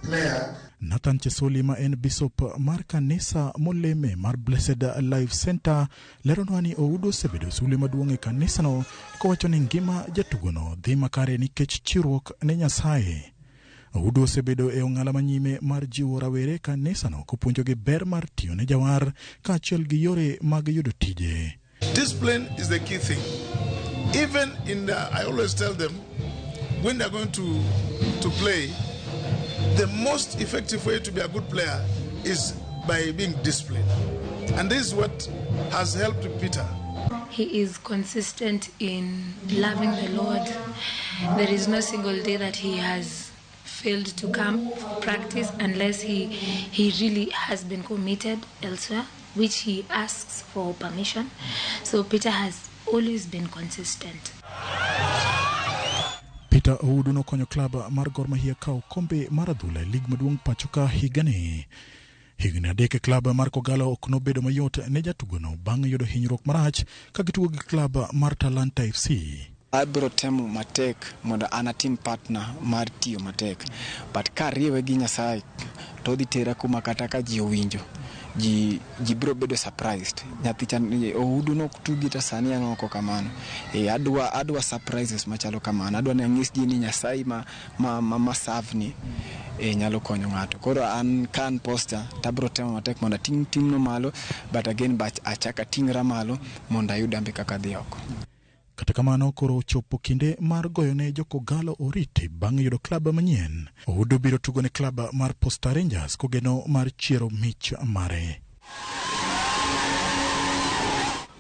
player. Nathan Chesoli ma en bishop mar kanisa moleme mar Blessed Life Center leronwa ni Oudu osebedo sulwe maduong' e kanisano kowacho ni ngima jatugono dhi makare nikech chiwruok ne Nyasaye. Oudu osebedo e ong'ala manyime mar jiwo rawere e kanisano kopuonjogi ber mar tiyo ne jawar kaachiel gi yore mag yudo tije. Discipline is the key thing. Even in the, I always tell them when they're going to play, the most effective way to be a good player is by being disciplined. And this is what has helped Peter. He is consistent in loving the Lord. There is no single day that he has failed to come for practice unless he really has been committed elsewhere, which he asks for permission. So Peter has always been consistent. Peter Oudu nokonyo klab mar Gor Mahia kawo kombe mar adhula e lig maduong' pacho ka higani. Higni 3 e klab mar Kogalo ok nobedo mayot ne jatugono bang' yudo hinyruok marach ka gitugo gi klab mar Talanta FC. Abiro temo matek mondo an atim partner mar tiyo matek, but kariwe gi Nyasaye to odhi tera kuma kata ka ji owinjo ji biro bedo surprised. Nyathi cha Oudu nok tugi to sani en oko kamano. Adwa surprises machalo kamano. Adwa ni anyis ji ni Nyasaye ma serve ni nyalo konyo ng'ato. Koro an ka an poster to abiro temo matek mondo ating' timno malo, but again but achak ating'ra malo mondo ayud ambe kaka adhi oko. Kata kamano koro ochopo kinde mar goyone jo-Kogalo oriti bang' yudo klab manyien. Oudu biro tugo ne klab mar Posta Rangers kogeno mar chiero mich mare.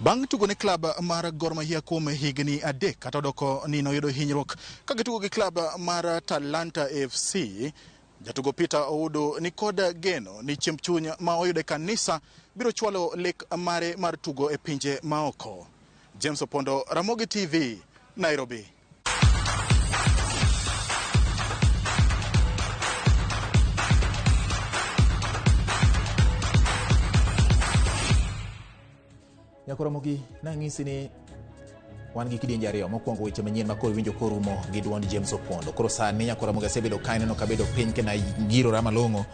Bang' tugo ne klab mar Gor Mahia kuom higni 3 kata odoko ni noyudo hinyruok ka gitugo gi klab mar Talanta FC, jatugo Peter Oudu ni kod geno ni chiemb chuny ma oyudo e kanisa biro chwalo lek mare mar tugo e pinje maoko. James Opondo, Ramogi TV, Nairobi. Nyakoromogi nang'isi ni wan gi kidienje ariyo. Mokwongo weche manyien ma koro iwinjo korumo gi duond James Opondo. Koro sani Nyakoromogi asebedo ka ineno kabedo piny kendo agirora malong'o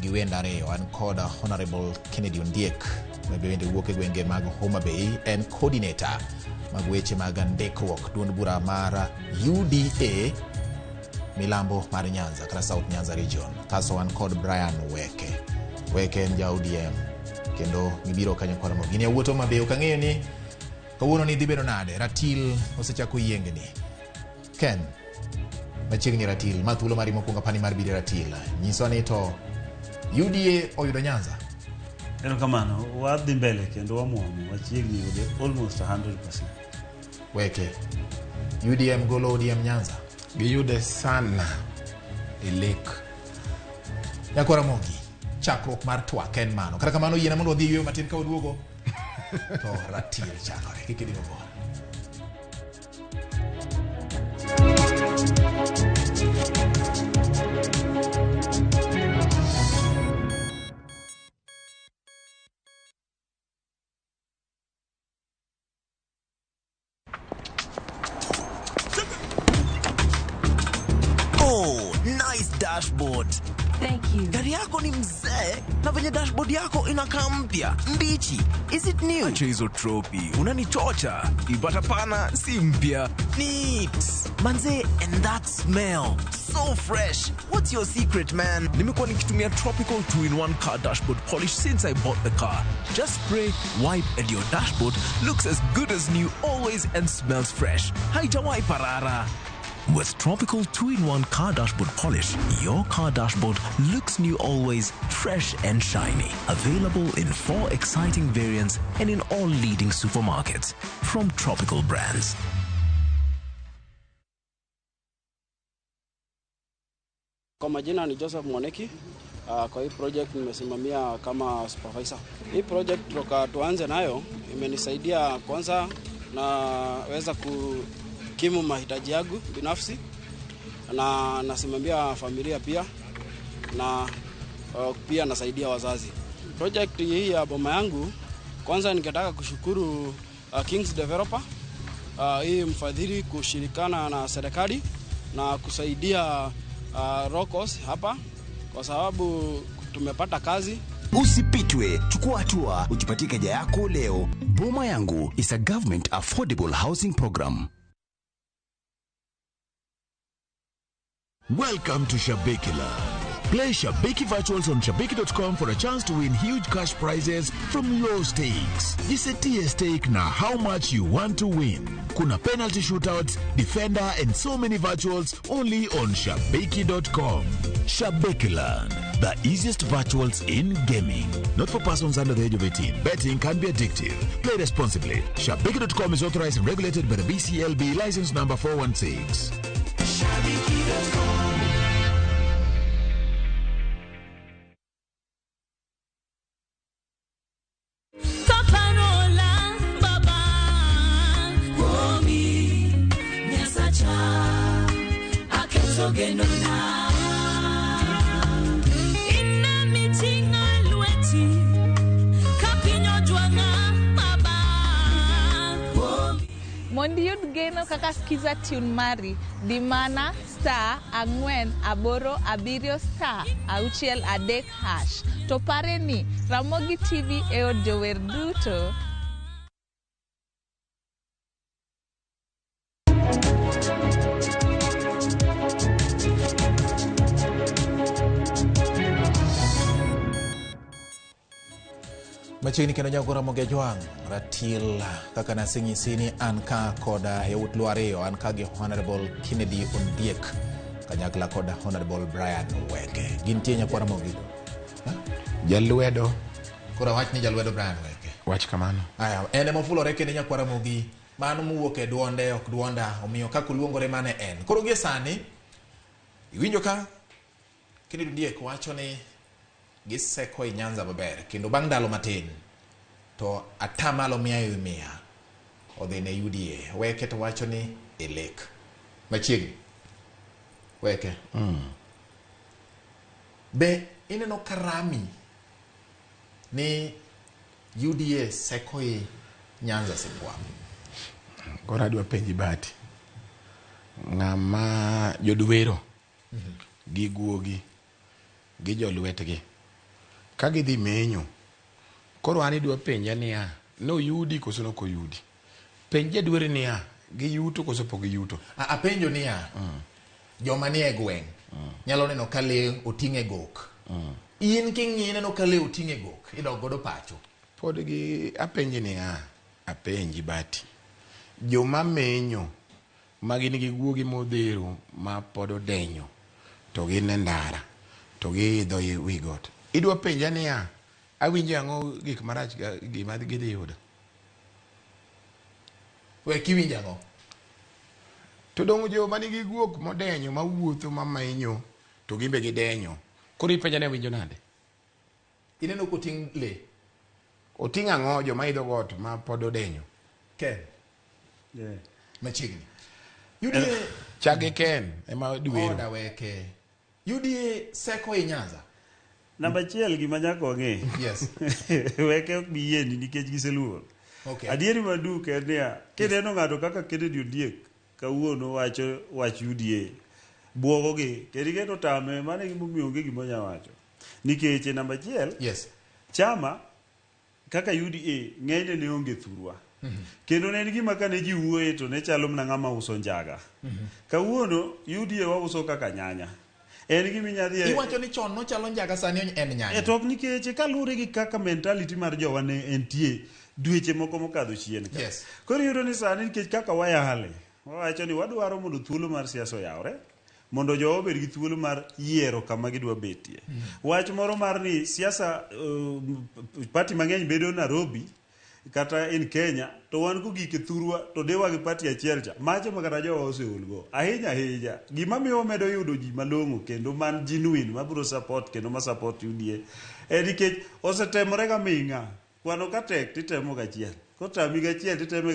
gi wend ariyo. An kod Honorable Kennedy Ondiek ma bende wuok e gwenge mag Homa Bay, en coordinator mag weche mag ndikruok duond bura mar UDA milambo mar Nyanza kata South Nyanza region. Kasto wan kod Brian Weke. Weke en ja ODM kendo gibiro kanyo kod Ramogi. Gin yawuot Homa Bay, ok ang'eyo ni kawuono ni dhi bedo nade. Ratil osechako yiengni. Ken, machiegni ratil, ma thuolo mari mokwongo apani mar biro e ratil. Nyiswa ni to UDA oyudo Nyanza. Erokamano, wadhi mbele kendo wamuomo, wachiegni yude almost 100%. Weke, UDM golo ODM Nyanza. Giyude sana e lek. Nyakwa Ramogi, chakruok mar twak en mano. Kata kamano yiena mondo wadhi e yueyo matin ka waduogo. To ratil chakore, kik idhi mabor. Oh, nice dashboard. Thank you. Gari yako ni mzee na venye dashboard yako inakaa mpya mbichi. Is it new? Acha hizo tropi, unanichocha. Ipata pana si mpya. Neat. Manze, and that smell. So fresh. What's your secret, man? Nimekuwa nikitumia Tropical 2-in-1 car dashboard polish since I bought the car. Just spray, wipe and your dashboard looks as good as new always and smells fresh. Haijawahi parara. With Tropical 2-in-1 car dashboard polish, your car dashboard looks new always, fresh and shiny. Available in 4 exciting variants and in all leading supermarkets. From Tropical Brands. Kwa majina ni Joseph Moneki. Kwa hii project nimesimamia kama supervisor. Hii project toka tuanze nayo imenisaidia kwanza naweza kukimu mahitaji yangu binafsi na nasimamia familia pia na pia nasaidia wazazi. Project hii ya boma yangu kwanza ningetaka kushukuru Kings Developer, hii mfadhili kushirikana na serikali na kusaidia Rocos hapa kwa sababu tumepata kazi. Usipitwe, chukua hatua, ujipatie keja yako leo. Boma Yangu is a government affordable housing program. Welcome to Shabiki Land. Play Shabiki Virtuals on Shabiki.com for a chance to win huge cash prizes from low stakes. Jisetie stake na how much you want to win. Kuna penalty shootouts, defender and so many virtuals only on Shabiki.com. Shabiki Land, the easiest virtuals in gaming. Not for persons under the age of 18. Betting can be addictive. Play responsibly. Shabiki.com is authorized and regulated by the BCLB license number 416. Shabiki.com. Kaparola baba kuomi nyasacha aketo genona ina mitinga lweti kapinyo jwanga baba kuomi. Mondo iyud geno kaka Skiza Tune mari, di mana *487*63#. To pare ni Ramogi TV e od jower duto. Machiegni kendo nyago Ramogi Ajwang' ratil kaka naseng'isi ni an ka kod yawuot Luo ariyo, an ka gi Honorable Kennedy Ondiek kanyakla kod Honorable Brian Weke. Gintie nyakwa Ramogi. Jalwedo. Koro awach ni jalwedo Brian Weke. Wach kamano. Aya, en ema ofulore kendo nyakwa Ramogi, mano mowuok e duonde ok duonda, omiyo kaka oluongore mane en. Koro gie sani iwinjo ka Kennedy Ondiek wacho ni giseko e Nyanza maber kendo bang' ndalo matin to atamalo 100% odhi ne UDA. Weke to wacho ni e lek machiegni. Weke. Be ineno karami ni UDA sekoi Nyanza Sipwa. Koro adwa penji Bahati. Ng'ama jodwero gi guogi gi jolwetgi ka gidhi menyo koro an idwa penja niya noyudi koso nokoyudi penj jadwero niya giyuto koso pok giyuto Apenjo niya joma nie gweng' nyalo neno ka lee oting' e gok in king'iyo ineno ka lee oting' e gok idok godo pacho pod gi apenji niya apenji Bahati joma menyo ma gin gi guogi modhero ma pod odenyo to gin e ndara to giidho wi got idwa penja niya awinjo ang'o gik marach gima gidhi yudo we kiwinjo ang'o to dong' joma nigi guok modenyo mawuotho mamenyo to gimbe gidenyo koro ipenja ni awinjo nade ineno koting' lee oting' ang'o joma idho got ma pod odenyo Ken Yeah. machiegni UDA chak gi Ken ema dwero oda weke UDA seko i Nyanza Namba achiel gima nyaka wang'e. Yes. Weke ok bi yieni nikech giseluor. Okay. Adieri maduk en niya, kineno ng'ato kaka Kennedy Ondiek kawuono wacho wach UDA, buogogi kendo iketo tame mano e gimomiyo onge gima onya wacho. Nikech e namba achiel, yes. chama kaka UDA ng'enyne ne onge thurwa. Kendo ne en gima kane ji wuoye to ne chalo mana ng'ama uso njaga. Kawuono UDA wauso kaka nyanya. En gima inya dhiye Iwacho ni chon nochalo njaga sani en nyanya. E to ok nikech kaluwore gi kaka mentality mar jowa ne entie dweche moko mokadho chien ka. Yes. Koro iyudo ni sani nikech kaka wayale, wawacho ni wadwaro mondo thuolo mar siasa oyawre, mondo jowa obed gi thuolo mar yiero kama gidwa betie. Wach moro mar ni siasa party mang'eny bedo Nairobi kata in Kenya to wan kogik e thurwa to dewa gi party achiel cha macho ma kata jowa oseol go ahinya ahinya gima miyo wamedo yudo ji malong'o kendo man genuine mabiro support kendo ma support UDA en nikech osetemore ga ming'a kwano ka tek titemo gachiel kotami gachiel titeme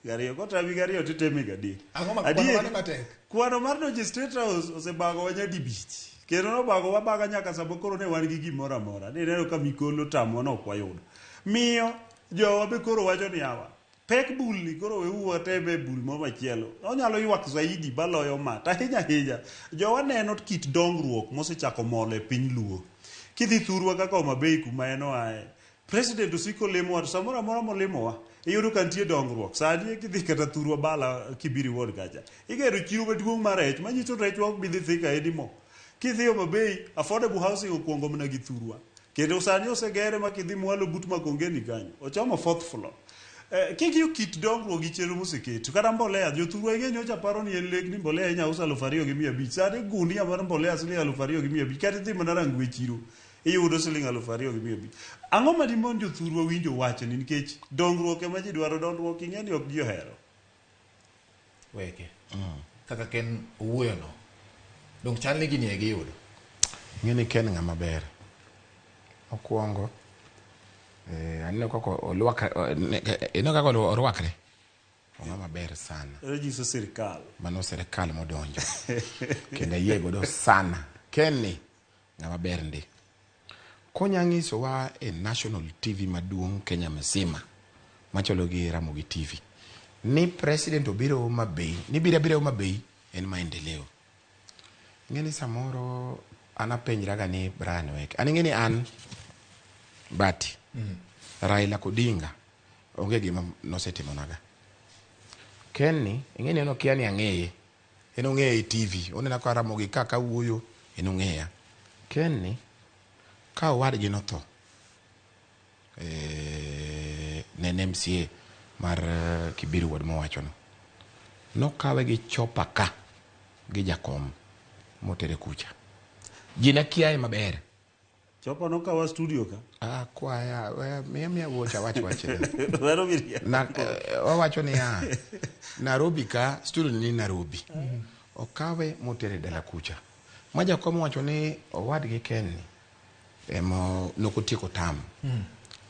gariyo kotami gariyo titeme gadek Ang'o ma kwano mane matek? Kwano mar donjo e State House osebagowa nyadibich kendo nobagowa baga nyaka sama koro ne wan gi gimoro amora nineno ka Mikolo otamowa ne ok wayudo miyo jowa be koro wacho ni yawa pek bulni koro weuru wateme bul moro machielo onyalo ywak zaidi maloyo ma to ahinya ahinya jowa neno kit dongruok mosechako mol e piny luo kidhi thurwa kaka Homa Bay kuma en oaye president osiko limowa to samoro amora molimowa iyudo ka nitie dongruok sani kidhi kata thurwa bala Kibiri ward kacha igero chiro maduong' mar rech manyiso ni rechwa ok bi dhi Thika anymore kidhi Homa Bay affordable housing okuongo mana gi thurwa kendo sani osegere ma kidhi mwalo but Makongeni kanyo ochomo fourth floor king'iyo kit dongruok gi chenro moseketo kata mbolea jothurwa ing'e nyocha paro ni en lek ni mbolea inya uso 2,500 sani gunia mar mbolea siling 2,500 kata idhi mana Rangwe chiro iyudo siling 2,500 ang'o ma dimon jothurwa winjo wachni nikech dongruok ema ji dwaro dongruok ing'e ni ok ji ohero Weke. Kaka Ken owuoyo no. Dong chal ni gini e giyudo. Ing'e ni Ken ng'ama ber. Mokwongo, aneno kaka olwakre, ineno kaka orwakre. Ong'ama ber sana. Nyiso sirikal. Mano sirikal modonjo. Kendo ayie godo sana. Ken ni ng'ama ber ndi. Konya nyisowa e national TV maduong' Kenya mzima machalo gi Ramogi TV ni president obiro Homa Bay, ni biro abira Homa Bay en maendeleo. Ing'e ni samoro an apenjraga ni Brian Weke. An ing'e ni an Bati, Raila Odinga onge gima nosetimonaga. Ken ni ing'e ni en okia ni ang'eye. En ong'eya e TV, onena ka Ramogi ka kawuoyo, en ong'eya. Ken ni ka owadgi notho ne en MCA mar Kibiri ward mowachono. Nokawe gi chopa ka gi jakom motere kucha. Ji ne kiaye maber. Chopa nokawa studio ka. Ah, kwaya, miya miya wuocha wach wach. Wero miriambo. Na, wawacho niya, Nairobi ka, studio ni Nairobi. Okawe motere dala kucha. Ma jakom owacho ni owadgi Ken ni ema nokotieko tam.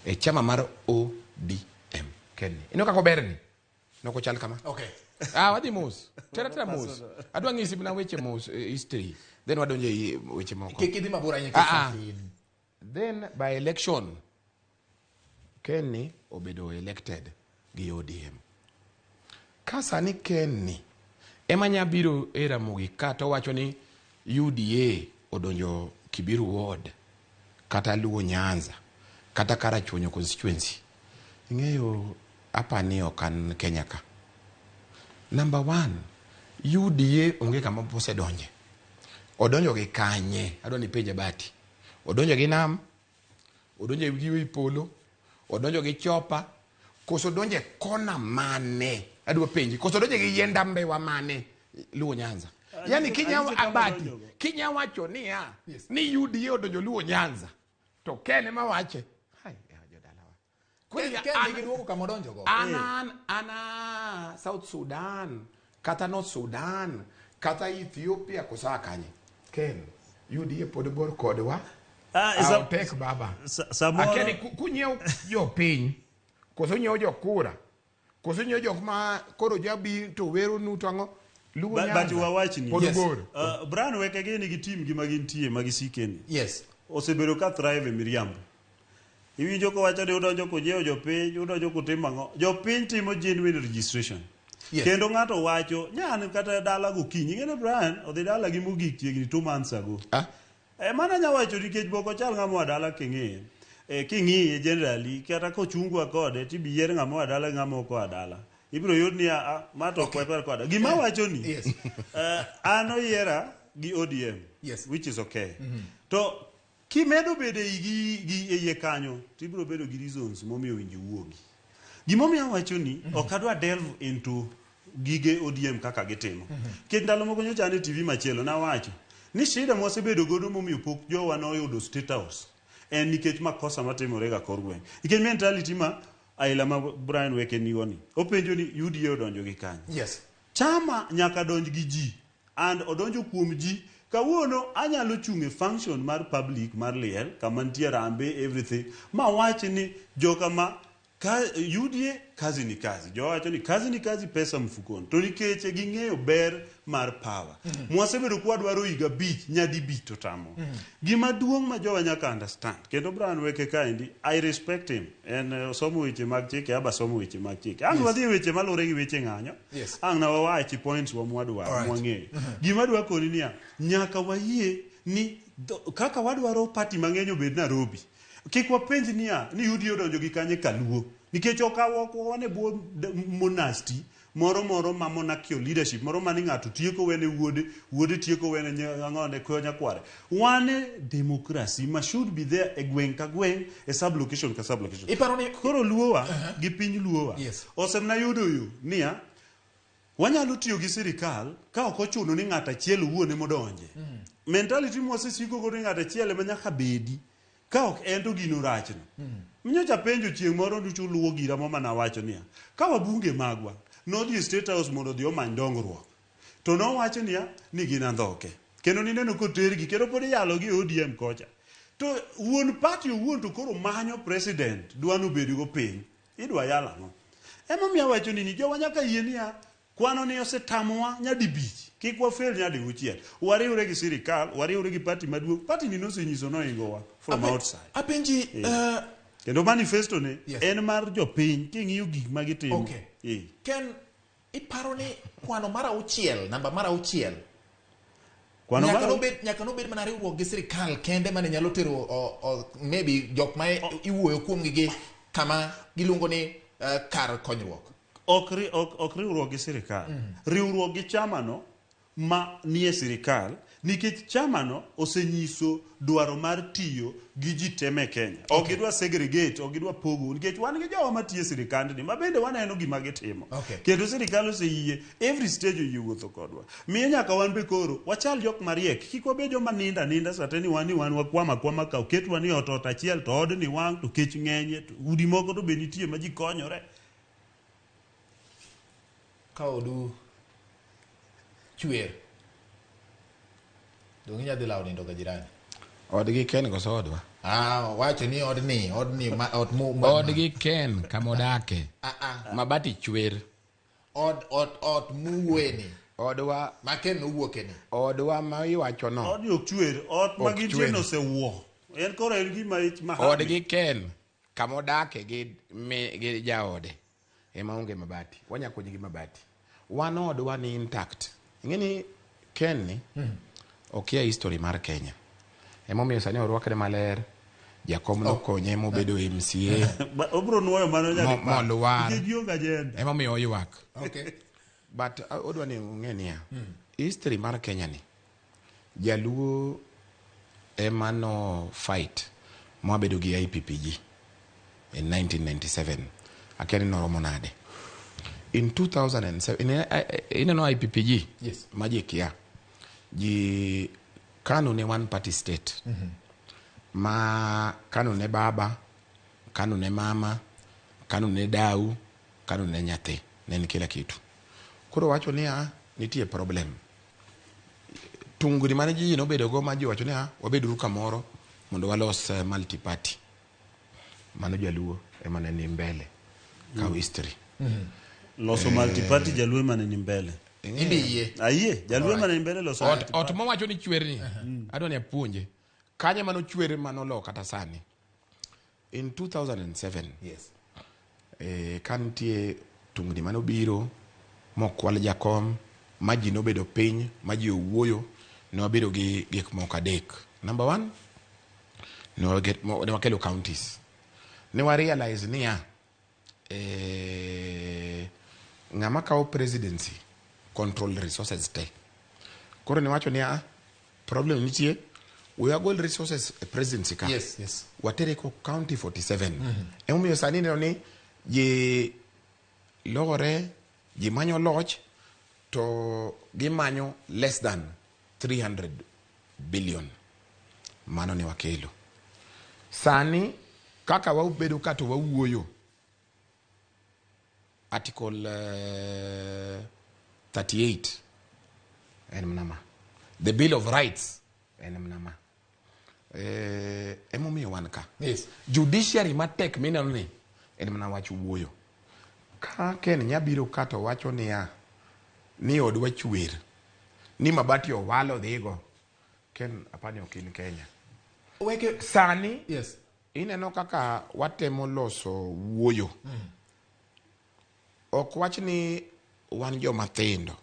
E chama mar ODM Ken ni. Ineno kaka ober ni? Nokochal kama. Okay. Ah, wadhi mos. Tera tera mos. Adwa ng'isi mana weche mos, history. Then wadonjo e weche moko. Kik idhi mabor ahinya Ah, ah. nikech Then by election, Ken ni obedo elected gi ODM. Ka sani Ken ni ema nya biro e Ramogi ka to wacho ni UDA odonjo Kibiru Ward kata Luo Nyanza kata Karachuonyo constituency. Ing'eyo apani ok an Kenya ka. Number one, UDA onge kama osedonje. Odonjo gi kanye? Adwa ni ipenja Bati. Odonjo gi nam, odonjo gi wi polo, odonjo gi chopa, koso odonjo e kona mane? Adwa penji, koso odonjo gi yiend ambewa mane? Luo Nyanza. Yani kinya Anyiso kama Abati, odonjogo. kinya wacho niya, ni UDA odonjo Luo Nyanza, to Ken ema wache. Hai, ya, jodalawa. Kweli Ken an- nigi duoko kama odonjogo. an an ana South Sudan kata North Sudan kata Ethiopia koso a kanye Ken UDA pod bor kodwa Ah, Ah, sa- otek baba samoro- Akeni kunyiewo jopiny koso nyiewo jokura koso nyiewo jok ma koro jabi to weronu to ang'o Luo But Nyanza wawachni pod bor Brian Weke gini gi team gi ma gintie ma gisikeni yes osebedo ka thrive e miriambo iwinjo kowacho ni udonjo kunyiewo jopiny udonjo kutimo ang'o jopiny timo genuine registration Yes. kendo ng'ato wacho nyan kata dala gokinyi ing'e ni Brian odhi dala gi mogik chiegni 2 months ago ah? E, mano anya wacho nikech bok ochal ng'ama oa dala king'iye e, king'iye generally kata kochungwa kode tibi yier ng'ama oa dala gi ng'ama ok oa dala ibiro yud ni a ma to ok wakwar koda gima wacho ni yes. an oyiera gi ODM yes. which is okay mm -hmm. to kimedo bedo ei gi e iye kanyo tibiro bedo gi reasons momiyo winjo wuogi gimomiyo awacho ni mm -hmm. ok adwa delve into gige ODM kaka gitimo nikech ndalo moko nyocha an e TV machielo nawacho ni shida mwasebedo godo momiyo pok jowa noyudo state house en nikech makosa matimore ga kor gweng' nikech mentality ma aila ma Brian Weke nigo ni openjo ni UDA odonjo gi kanye yes chama nyaka donj gi ji and odonjo kuom ji kawuono anyalo chung' e function mar public mar liel kama nitie rambe everything ma wach ni joka ma ka UDA kazi ni kazi jowacho ni kazi ni kazi pesa mfukoni to nikech ging'eyo ber mar power mm -hmm. mwasebedo kwadwaro higa 5 nyadi 5 to tamo mm -hmm. gima duong' ma jowa nyaka understand kendo Brian Weke kaendi I respect him en osomo weche mag chike aba somo weche mag chike ang' Yes. wadhi e weche malure gi weche ng'anyo Yes. ang' na wawachi points wa mwadwaro Alright. mwang'eyo mm -hmm. gima adwa koni niya nyaka wayie ni kaka wadwaro party mang'eny obed Nairobi kik wapenj niya ni UDA odonjo gi kanye kaluo nikech ok wan e bwo monasti moro moro ma monarchical leadership moro mani ng'ato tieko wene wuode wuode tieko wene ang'one kwe nyakware wan e democracy ma should be there e gweng' ka gweng' e sub location ka sub location Iparo ni koro luowa uh -huh. gi piny luowa yes. osemna yudo yo niya wanyalo tiyo gi sirikal ka ok ochuno ni ng'ato achiel owuon emodonje mm. mentality mwasesiko godo ni ng'ato achiel ema nyaka bedi ka ok en to gino rachno mm. nyocha penjo chieng' moro duto luwo gira mo manawacho niya ka wabunge magwa nodhi e state house mondo odhi omany dongruok to nowacho niya ni gin andhoke kendo nineno kotergi kendo pod iyalogi e ODM kocha to wuon party owuon to koro manyo president dwa nobedgo piny idwa yal ang'o emomiyo awacho ni jowa nyaka yie niya kwano ni osetamowa nyadibich kik wafel nyadiuchiel wariwre gi sirikal wariwre gi party maduong' party ni nosenyiso noingowa from outside apenji kendo manifesto ne Yes. en mar jopiny king'iyo gik ma gitimo Okay. Ken iparo ni kwano mar auchiel namba mar auchiel Kwano nyaka mar nobed nyaka nobed mana riwruok gi sirikal kende mane nyalo tero maybe jok ma iwuoyo kuomgi gi kama giluongo ni kar konyruok ok riwruok gi sirikal mm -hmm. riwruok gi chamano ma nie sirikal nikech chamano osenyiso dwaro mar tiyo gi ji te me Kenya ok okay. gidwa segregate ok gidwa pogo nikech wan gi jowa matiyo e sirikandni ma bende waneno gima gitimo okay. kendo sirikal oseyie every stage oyie wuotho kodwa miyo nyaka wan be koro wachal jok mariek kik wabed joma ninda ninda sate ni wan ni wan wakwama akwama ka oketwa ni ot ot achiel to odni wang' to kech ng'enye to udi moko to be nitie ma ji konyore ka odu chwer donge inyalo dhi lawo nindo ka jirani odgi Ken koso odwa ah wacho ni odni odni ma, ot mu, ma, odgi Ken kama odake ah, ah. mabati chwer od ot ot muwuoyeni odwa ma Ken nowuokeni odwa ma iwacho no odni ok chwer ot ma Ok gintie chwer. no osewuo en koro en gima ich ma odgi Ken Kama odake gi, gi jaode ema onge mabati. Wanya konyi gi mabati. Wan odwa ni intact. Ing'e ni Ken ni okia history mar Kenya. Emomiyo sani orwakre maler. Jakom nokonye mobedo MCA. Obro nuoyo mano nyaka Molwar. Nikech gionge agenda. Emomiyo oywak. Okay. But odwa ni ung'e niya, history mar Kenya ni, Jaluo ema no fight mwabedo gi IPPG in 1997. Akia ni noromo nade. In 2007, ineno IPPG? Yes. Ma ji kia. Ji KANU ne one party state. Ma KANU ne baba, KANU ne mama, KANU ne dau, KANU ne nyathi. Ne en kila kitu. Koro wacho niya, nitie problem. Tungni mane ji nobedo go ma ji wacho niya, wabeduru kamoro mondo walos multi party. Mano Jaluo ema ne ni mbele. Kaw history. Loso multi party Jaluo ema ne ni mbele. Imbe yie. Ayie, Jaluo ema ne ni mbele loso multi Ot mowacho ni chwer ni, adwa ni apuonje. Kanye mano chwer manolo kata sani. In 2007, Yes. Ka nitie tungni manobiro mokwal jakom, ma ji nobedo piny, ma ji owuoyo, ne wabedo gi gik moko adek. Number one, ne wakelo counties. Ne wa realize niya, ng'ama kawo presidency control resources te. Koro ne wacho niya, problem nitie, we wagol resources e presidency ka. Yes, yes. Watere ko county 47. Emomiyo sani ineno ni ji lore, ji manyo loch, to gimanyo less than 300 billion. Mano ne wakelo. Sani, kaka wabedo ka to wawuoyo, Article 38 en mnama. The Bill of Rights en mnama. Emomiyo wan ka. Yes. Judiciary matek mineno ni en mana wach wuoyo. Ka Ken nyabiro ka to wacho niya, ni odwa chwer, ni mabati owalo dhigo. Ken apani ok in Kenya. Weke sani, yes. Ineno kaka watemo loso wuoyo. Ok wach ni wan joma tindo.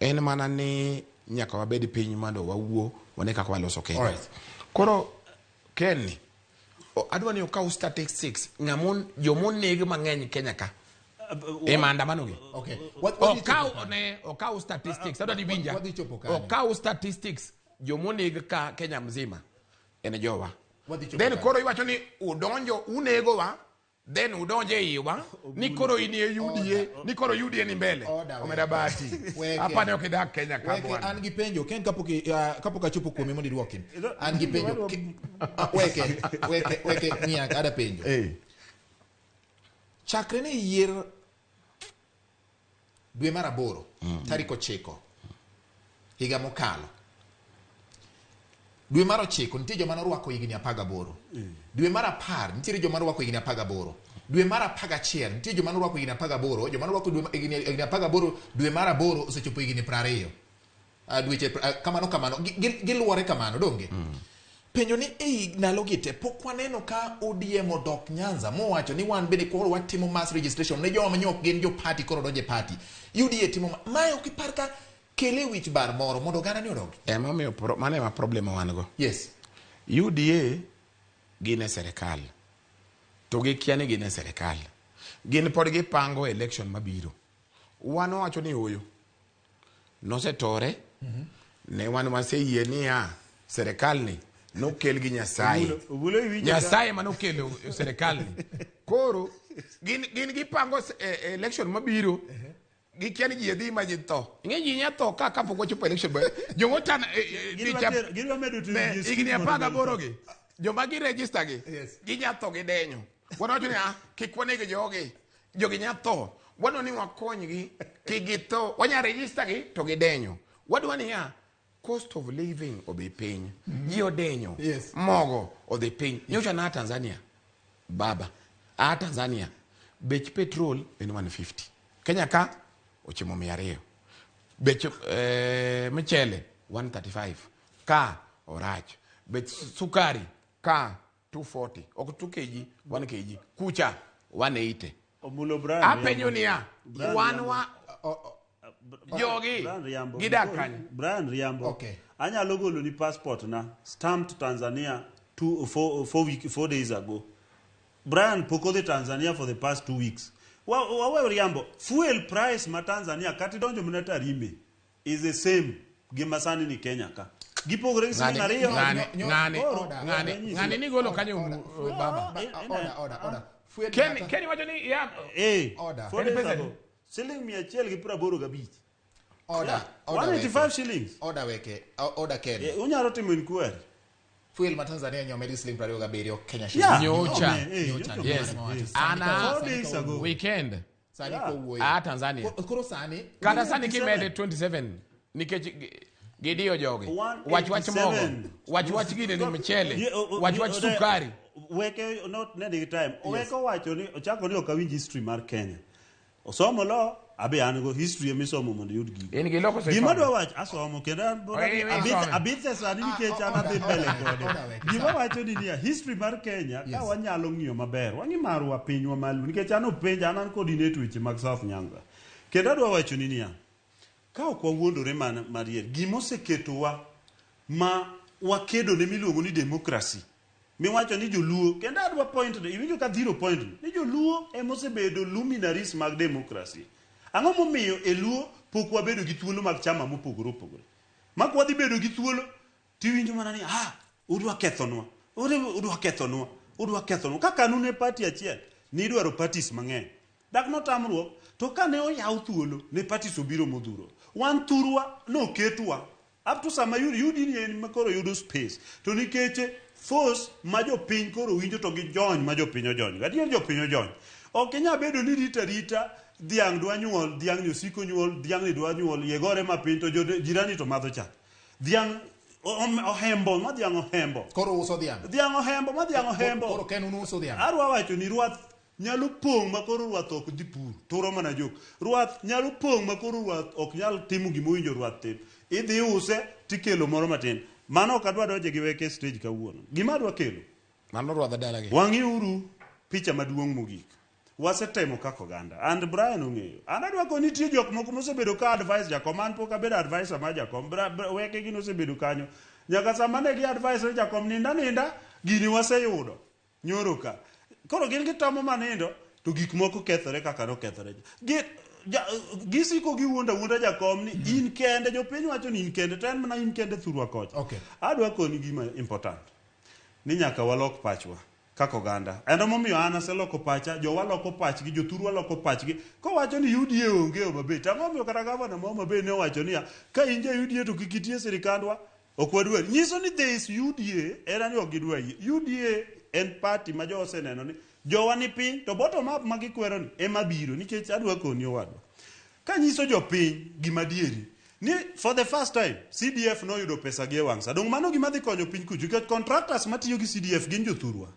En mana ni nyaka wabed piny mondo wawuo wane kaka waloso Kenya. Alright. Koro Ken ni, adwa ni okaw statistics ng'amon jomoneg mang'eny Kenya ka. E maandamano gi. Okay. Okaw ne okaw statistics adwa ni winja. Wadhi chopo kanyo. Okaw statistics jomoneg ka Kenya mzima en jowa. Wadhi chopo Then kanyo. koro iwacho ni udonjo unegowa, then udonje iwa, ni koro in e UDA, ni koro UDA ni mbele. Omera bahati. Hapa ne ok idak Kenya ka Weke, bwana. an gi penjo, Ken kapok achopo kuomi mondo idwoki. An gi penjo. Weke, ng'iya, ada penjo. Chakre ne yier dwe mar 8, tarik 9, higa mokalo. Dwe mar 9 nitie joma norwako higni 18. Dwe mar 10 nitiere joma norwako higni 18. Dwe mar 11 nitie joma norwako higni 18, joma norwako higni 18 dwe mar 8 osechopo higni 20. Dweche kamano giluwore kamano donge. Penjo ni ei ndalogi te pok waneno ka ODM odok Nyanza mowacho ni wan bende koro watimo mass registration ne joma nyok gin jo party koro donje party. UDA timo mae ok ipar ka kele wich bar moro mondo oganda ni odongi. Emomiyo mano ema problem wan go. Yes. UDA gin e serikal. To gikia ni gin e serikal. Gin pod gipango election mabiro. Wan wacho ni oyo. Nosetore. Ne wan waseyie niya serikal ni nokel gi Nyasaye. Nyasaye ema nokelo serikal ni. Koro gin gipango election mabiro. Gikia ni ji dhi ma ji tho. Ing'e ji nya tho ka kapok ochopo election ba. Jomotan Gidwa medo to higni 18 gi. Joma gi register gi. Ginya tho gi denyo. Wan wacho ni kik waneg jogi. Jogi nya tho. Wadwa ni wakonygi kik githo. Wanya register gi to gidenyo. Wadwa ni cost of living odhi piny. Ji odenyo. Mogo odhi piny. Nyocha na Tanzania. Baba. Tanzania. Bech petrol en 150. Kenya ka ochimo 200. Bech mchele 135. Ka orach. Bech sukari ka 240 ok 2 kg 1 kg kucha 180. Omulo Brian. Apenjo Riambo. niya, Brian wan Riambo. wa jogi Brian Riambo. gidak kanye? Brian Riambo. Okay. Anyalo golo ni passport na stamped Tanzania 4 days ago. Brian pok odhi Tanzania for the past 2 weeks. Wawe Riambo, fuel price ma Tanzania kata idonjo mana Tarime is the same gi ma sani ni Kenya ka. Gipogore gi siling ariyo. Ng'ani ni golo kanyo baba. Order. Fuel Ken Ken wacho ni ya Order. 4 En days pesa ago. adi? Siling 185. Order. Yeah. Order 185 shillings. Order weke. Order Ken. Unyalo timo inquiry. Fuel ma Tanzania nyomedo siling 27 Kenya Yeah. shillings. Nyocha. Nyocha. Yes. Yes. Ana 4 days ago. weekend. Sani kowuoyo. Ah, Tanzania. Koro sani Kata sani kimede 27 nikech gidiyo jogi. Wach wach mogo. Wach wach gine ni mchele. Wach wach sukari. Weke not ne nigi time. Weke owacho ni ochako ni ok awinj history mar Kenya. Osomo law, abe an go history emisomo mondo iyud gigo. In gi loko Gima adwa wacho asomo kendo an pod Oye, isome. abithe sani nikech an adhi mbele kode. Gima wacho ni niya, history mar Kenya ka wanyalo ng'iyo maber, wang'i marwa pinywa malu nikech an openja an an coordinate weche mag South Nyanza. Kendo adwa wacho ni niya, ka ok wawuondore mana marier, gima oseketowa ma wakedo ne miluongo ni democracy miwacho ni joluo kendo adwa point iwinjo ka dhiro point ni joluo ema osebedo luminaries mag democracy. Ang'o momiyo e luo pok wabedo gi thuolo mag chama mopogore opogore? Mak wadhi bedo gi thuolo tiwinjo mana ni ah, udwa kethonwa, udwa kethonwa, udwa kethonwa. Kaka nune party achiel nidwaro parties mang'eny. Dak notamruok to kane oyaw thuolo ne parties obiro modhuro. Wan thurwa noketwa up to sama UDA en ma koro yudo space to nikech force ma jopiny koro winjo to gi jony ma jopiny ojony. Adier jopiny ojony. Ok inyal bedo ni rita rita dhiang' dwa nyuol, dhiang' ni osiko nyuol, dhiang' ni dwa nyuol, yie gore mapiny to jirani to madho chak. Dhiang' ohembo, ma dhiang' ohembo. Koro uso dhiang'. Dhiang' ohembo, ma dhiang' ohembo. Koro Ken un uso dhiang'. Adwa wacho ni rwath nyalo pong' ma koro rwath ok dhi pur, turo mana jok. Rwath nyalo pong' ma koro rwath ok nyal timo gima owinjo rwath tim. Idhi use tikelo moro matin. Mano ok adwa donje gi weke stage kawuono. Gima adwa kelo. Mano rwadh dalagi. Wang'iuru picha maduong' mogik. Wasetemo kaka oganda. And Brian ong'eyo. An adwa ko nitie jok moko mosebedo ka advice jakom. An pok abedo advisor mar jakom. Weke gi nosebedo kanyo. Nyaka sama ne gi advice ni jakom ninda ninda, gini waseyudo. Nyoro ka. Koro gin gitamo manindo to gik moko kethore kaka nokethore. Gisiko giwuondo awuonda jakom ni in kende, jopiny wacho ni in kende, to en mana in kende thurwa kocha. Okay. Adwa koni gima important. Ni nyaka walok pachwa kaka oganda. En emomiyo an aseloko pacha, jowa loko pachgi, jothurwa loko pachgi. Kowacho ni UDA onge Homa Bay, to ang'o momiyo kata gavana ma Homa Bay ne owacho niya, ka in ja UDA to kik iti e sirikandwa, ok wadwari. Nyiso ni there is UDA, era ni ok gidwar yie. UDA en party ma jowa oseneno ni jowa ni piny, to bottom up ma gikwero ni ema biro, nikech adwa koni owadwa. Kanyiso jopiny gima adieri, ni for the first time CDF noyudo pesa gi e wang' sa. Dong' mano gima dhi konyo piny kucho, nikech contractors matiyo gi CDF gin jothurwa.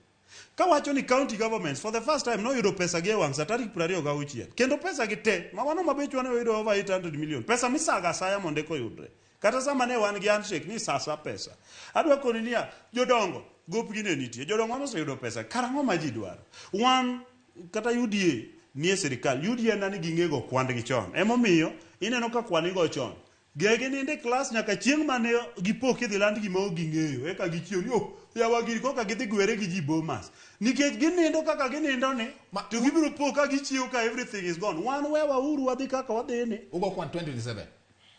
Kawacho ni county governments for the first time noyudo pesa gi e wang' sa tarik 26. Kendo pesa gi te, ma mano mabechwa ne oyudo over 800 million. Pesa misaga asaya mondo eka oyudre. Kata sama ne wan gi handshake ni sasa pesa. Adwa koni niya, jodongo gopgi ne nitie. Jodongo noseyudo pesa. Karang'o ma ji dwaro? Wan kata UDA nie sirikal. UDA nani ging'ego kwandgi chon. Emomiyo ineno ka kwan igo chon. Gegi ninde klas nyaka chieng' mane gipo kidhi land gima ok ging'eyo. Eka gichiew ni, oh, yawa gini koka gidhi gwere gi ji Bomas. Nikech ginindo kaka ginindo ni, to gibiro po ka gichiew ka everything is gone. Wan wewa uru wadhi kaka wadhi ni. Ugo kwan 2027.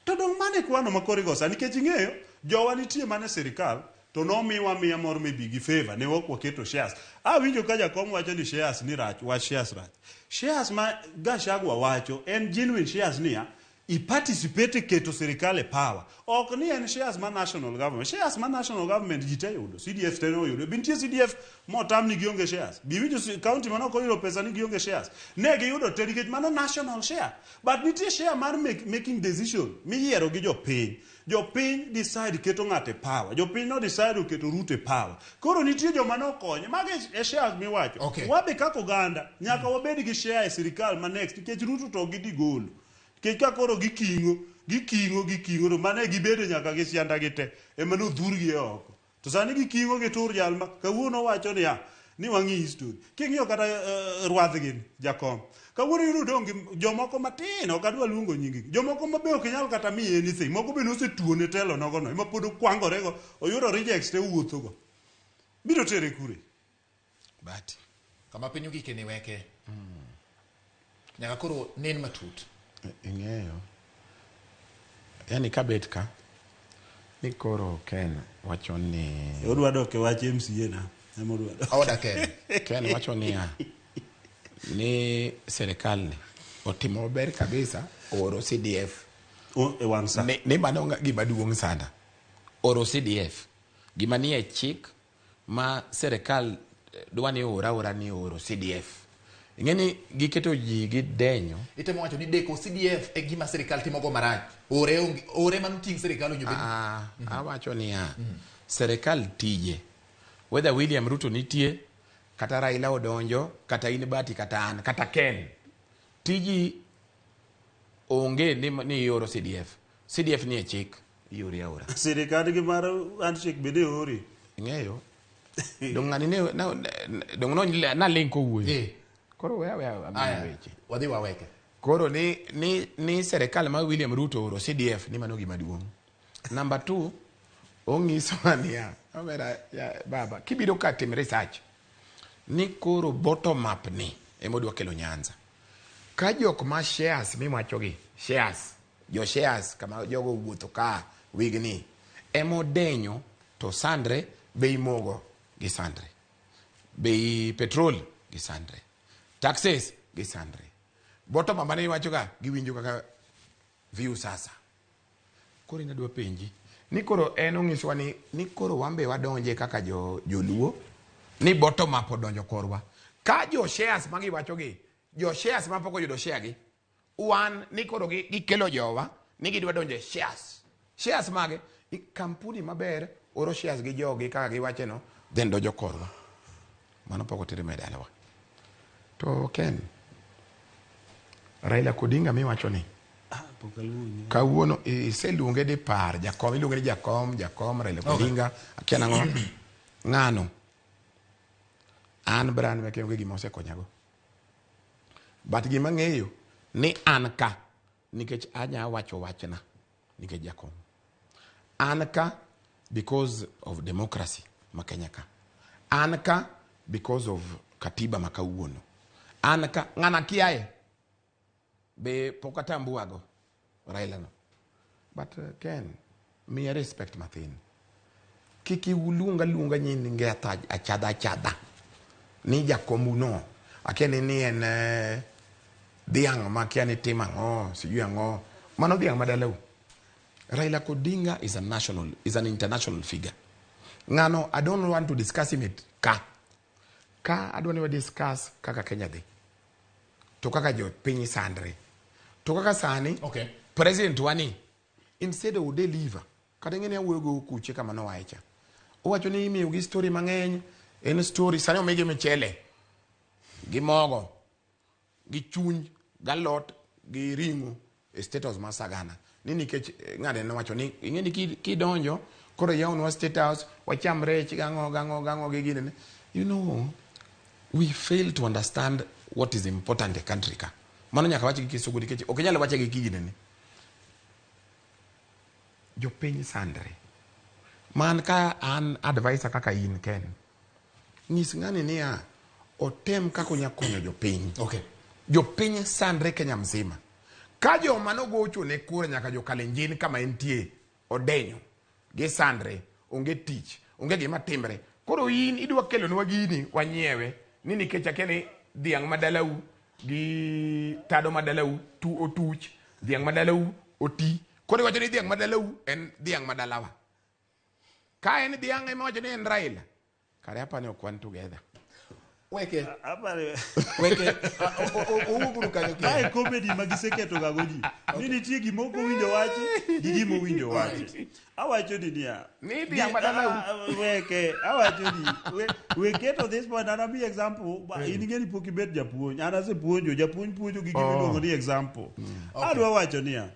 To dong' mane kwano ma koro igo sani nikech ing'eyo jowa nitie mane sirikal to nomiwa miya moro maybe gi favor ne ok waketo shares. Awinjo ka jakom wacho ni shares ni rach, wach shares rach. Shares ma Gachagua wacho en genuine shares niya, i participate keto sirikal e power. Ok ni en shares ma national government. Shares ma national government ji te yudo. CDF te oyudo. Be nitie CDF motam ni gionge shares. Be iwinjo county mane ok oyudo pesa ni gionge shares. Ne giyudo te nikech mano national share. But nitie share mar making decision miyiero gi jopiny. Jopiny decide keto ng'ato e power. Jopiny no decide oketo Ruto e power. Koro nitie joma nokonye. Mago e shares miwacho. Okay. Wabe kaka oganda nyaka wabed gi share e sirikal ma next nikech Ruto to ok gidhi golo. Nikech ka koro giting'o to mane gibedo nyaka gi sianda gi te ema nodhurgi e oko. To sani giking'o gi tur jal ma kawuono wacho niya ni wang'i history. King'iyo kata rwadh gini jakom. Kawuono yudo dong' gi jomoko matin ok adwa luongo nying gi. Jomoko ma be ok inyal kata miye anything. Moko be nosetuone telo nogo no ema pod okwangorego oyudo rejects te owuothogo. Biro tere kure? But kama piny ogike ni weke. Nyaka koro nen matut. Ing'eyo. Yani kabet ka ni koro Ken wacho ni Odwa dok e wach MCA na. Ema odwa dok. Oda Ken. Ken wacho niya ni serikal ni otimo maber kabisa oro CDF e wang' sa. Ni mano gima duong' sana. Oro CDF. Gima nie chik ma serikal dwa ni ora ora ni oro CDF. Ing'e ni giketo ji gi denyo. Itemo wacho ni deko CDF e gima sirikal timogo marach. Ore onge, ore manoting' sirikal owinjo bed. Awacho niya, serikal tije. Whether William Ruto nitie, kata Raila odonjo, kata in Bati, kata an, kata Ken. Tiji onge ni ioro CDF. CDF nie chik, iori aora. Sirikal gi mar handshake bende ori. Ing'eyo. Dong' ng'ani ne, dong' no naling' kowuoyo. Koro weya amiyi weche. Wadhi waweke. Koro ni serikal ma William Ruto oro CDF ni mano gima duong'. Number 2, onyisowa niya, omera ya, baba, kibiro ka tim research, ni koro bottom up ni ema odwa kelo Nyanza. Ka jok ma shares miwachogi, shares, jo shares kama jogo wuotho ka wigni, ema odenyo to sandre bei mogo gi sandre, bei petrol gi sandre, taxes gi sandre. Bottom up mane iwacho ga giwinjo kaka view sasa. Koro in adwa penji ni koro en ong'isowa ni koro wan be wadonje kaka joluo ni bottom up odonjo korwa. Ka jo shares ma giwacho gi, jo shares ma pok oyudo share gi, wan ni koro gikelo jowa ni gidwa donjo e shares. Shares mage? Kampuni maber oro shares gi jogi kaka giwache no, then donjo korwa. Mano pok otere e dalawa. To Ken, Raila Odinga miwacho ni kawuono iseluonge dipar jakom, iluonge ni jakom Raila Odinga, akia nang'o ng'ano. An brand meke onge gima osekonyago. But gima ng'eyo ni an ka nikech anya wacho wachna nikech jakom. An ka because of democracy ma Kenya ka. An ka because of katiba ma kawuono. An ka ng'ana kiaye be pok atambuago Raila no. But Ken, miya respect mathin. Kik iluonga luonga nyinge achadha ni jakomu no. Akia ni en dhiang' ma akia ni timo ang'o, sijui ang'o. Mano dhiang' ma dalau. Raila Odinga is an international figure. Ng'ano, I don't want to discuss him it ka. Ka adwa ni wa discuss kaka Kenya dhi. To kaka jo piny sandre. To kaka sani, okay. President wani, instead of deliver, kata ing'e ni awuoyo go kuche kama nowache cha. Owacho ni imiyo gi story mang'eny, en story, sani omigi michele, gi mogo, gi chuny, galot, gi ring'o e status mar Sagana. Ni nikech ng'ade nowacho ni ing'e ni kidonjo, koro yawnwa State House, wacham rech, gang'o, gi ginene. You know, we fail to understand what is important e country ka. Mano nyaka wach gi Kisugu nikech ok inyal wache gi kiginene. Jopiny sandre. Man ka an advisor kaka in Ken. Nyis ng'ani niya, otem kaka onya konyo jopiny. Okay. Jopiny sandre Kenya mzima. Ka joma nogocho ne kura nyaka jo Kalenjin kama entie odenyo, gisandre, onge tich, onge gima timre. Koro in idwa kelonwa gini wanyiewe ni nikech akia ni dhiang' ma dalau gi tado ma dalau tu otuch, dhiang' ma dalau oti. Koro iwacho ni dhiang' ma dalau en dhiang' ma dalawa. Ka en dhiang' ema wacho ni en Raila, kare apani ok wan together. Weke. Apare. Weke. Owuoguru kanyo kendo. Mae comedy ma giseketo ga go ji. Ni nitie gima ok owinjo wachi gi gima owinjo wachi. Awacho ni niya. Ni dhiang' ma dalau. Weke. Awacho ni we keto this point an ami example. In ing'e ni pok ibet japuonj. An asepuonjo. Japuonj puonjo gi gima iluongo ni example. Adwa wacho niya.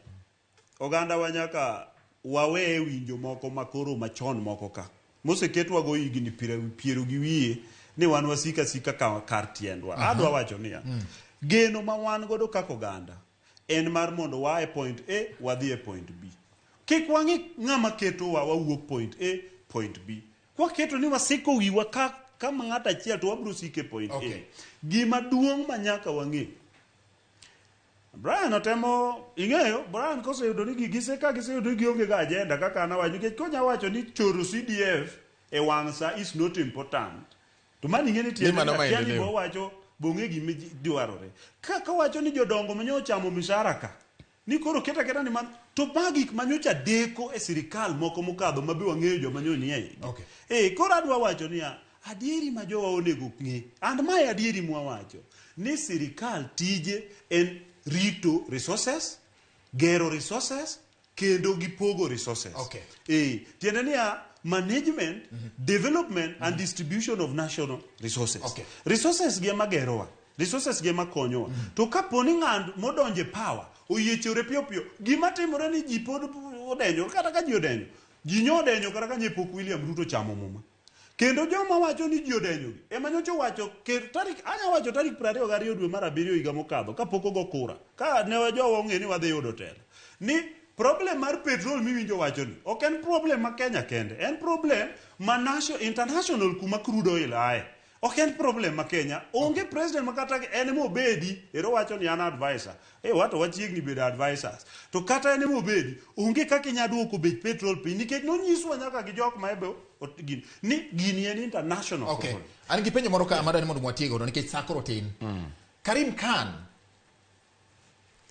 Oganda wa nyaka wawe winjo moko makoro machon moko ka. moseketwago higni piero gi wiye ni wan wasika sika kar tiendwa. Adwa wacho niya, geno ma wan godo kaka oganda en mar mondo waa e point A wadhi e point B. Kik wang'i ng'ama ketowa wawuok point A point B. Kwaketo ni wasiko wiwa ka kama ng'ato achiel to wabiro siko e point A. Gima duong' ma nyaka wang'e Brian otemo ing'eyo Brian koseyudo ni gise ka giseyudo ni gionge ga agenda kaka an awacho nikech konya wacho ni choro CDF e wang' sa is not important to mano ing'e ni Ni tiende mano ni akia ni maendeleo. bowacho bong'e gima dwarore kaka wacho ni jodongo manyo ochamo mishahara ka ni koro keta keta ni man to ma gik manyocha deko e sirikal moko mokadho ma be wang'eyo joma nyo nie igi. Okay. Eh, koro adwa wacho niya adieri ma jowa onego ng'e and mae adieri mwawacho ni sirikal tije en rito resources gero resources kendo gipogo resources Okay. eh, tiende niya management development and distribution of national resources Okay. resources gi ema gerowa resources gi ema konyowa to kapo ni ng'at modonje power oyiechore piyo piyo gima timore ni ji pod odenyo kata ka ji odenyo ji nyo odenyo kata ka nye pok William Ruto chamo muma kendo joma wacho ni ji odenyo gi ema nyocha owacho ker tarik anya wacho tarik 22 dwe mar abiriyo higa mokadho kapok ogo kura ka ne jowa ong'e ni wadhi yudo telo ni problem mar petrol miwinjo wacho ni ok en problem ma Kenya kende en problem ma national, international kuma crude oil aye ok en problem ma Kenya onge president ma kata en mobedi ero wacho ni an advisor e wato wachiegni bedo advisors to kata en mobedi onge kaka inya duoko bech petrol piny nikech nonyiswa nyaka gi jok ma ebe gini ni gini en international Okay. problem. An gi penjo moro ka madwa ni mondo mwatieg godo nikech sa koro tin. Karim Khan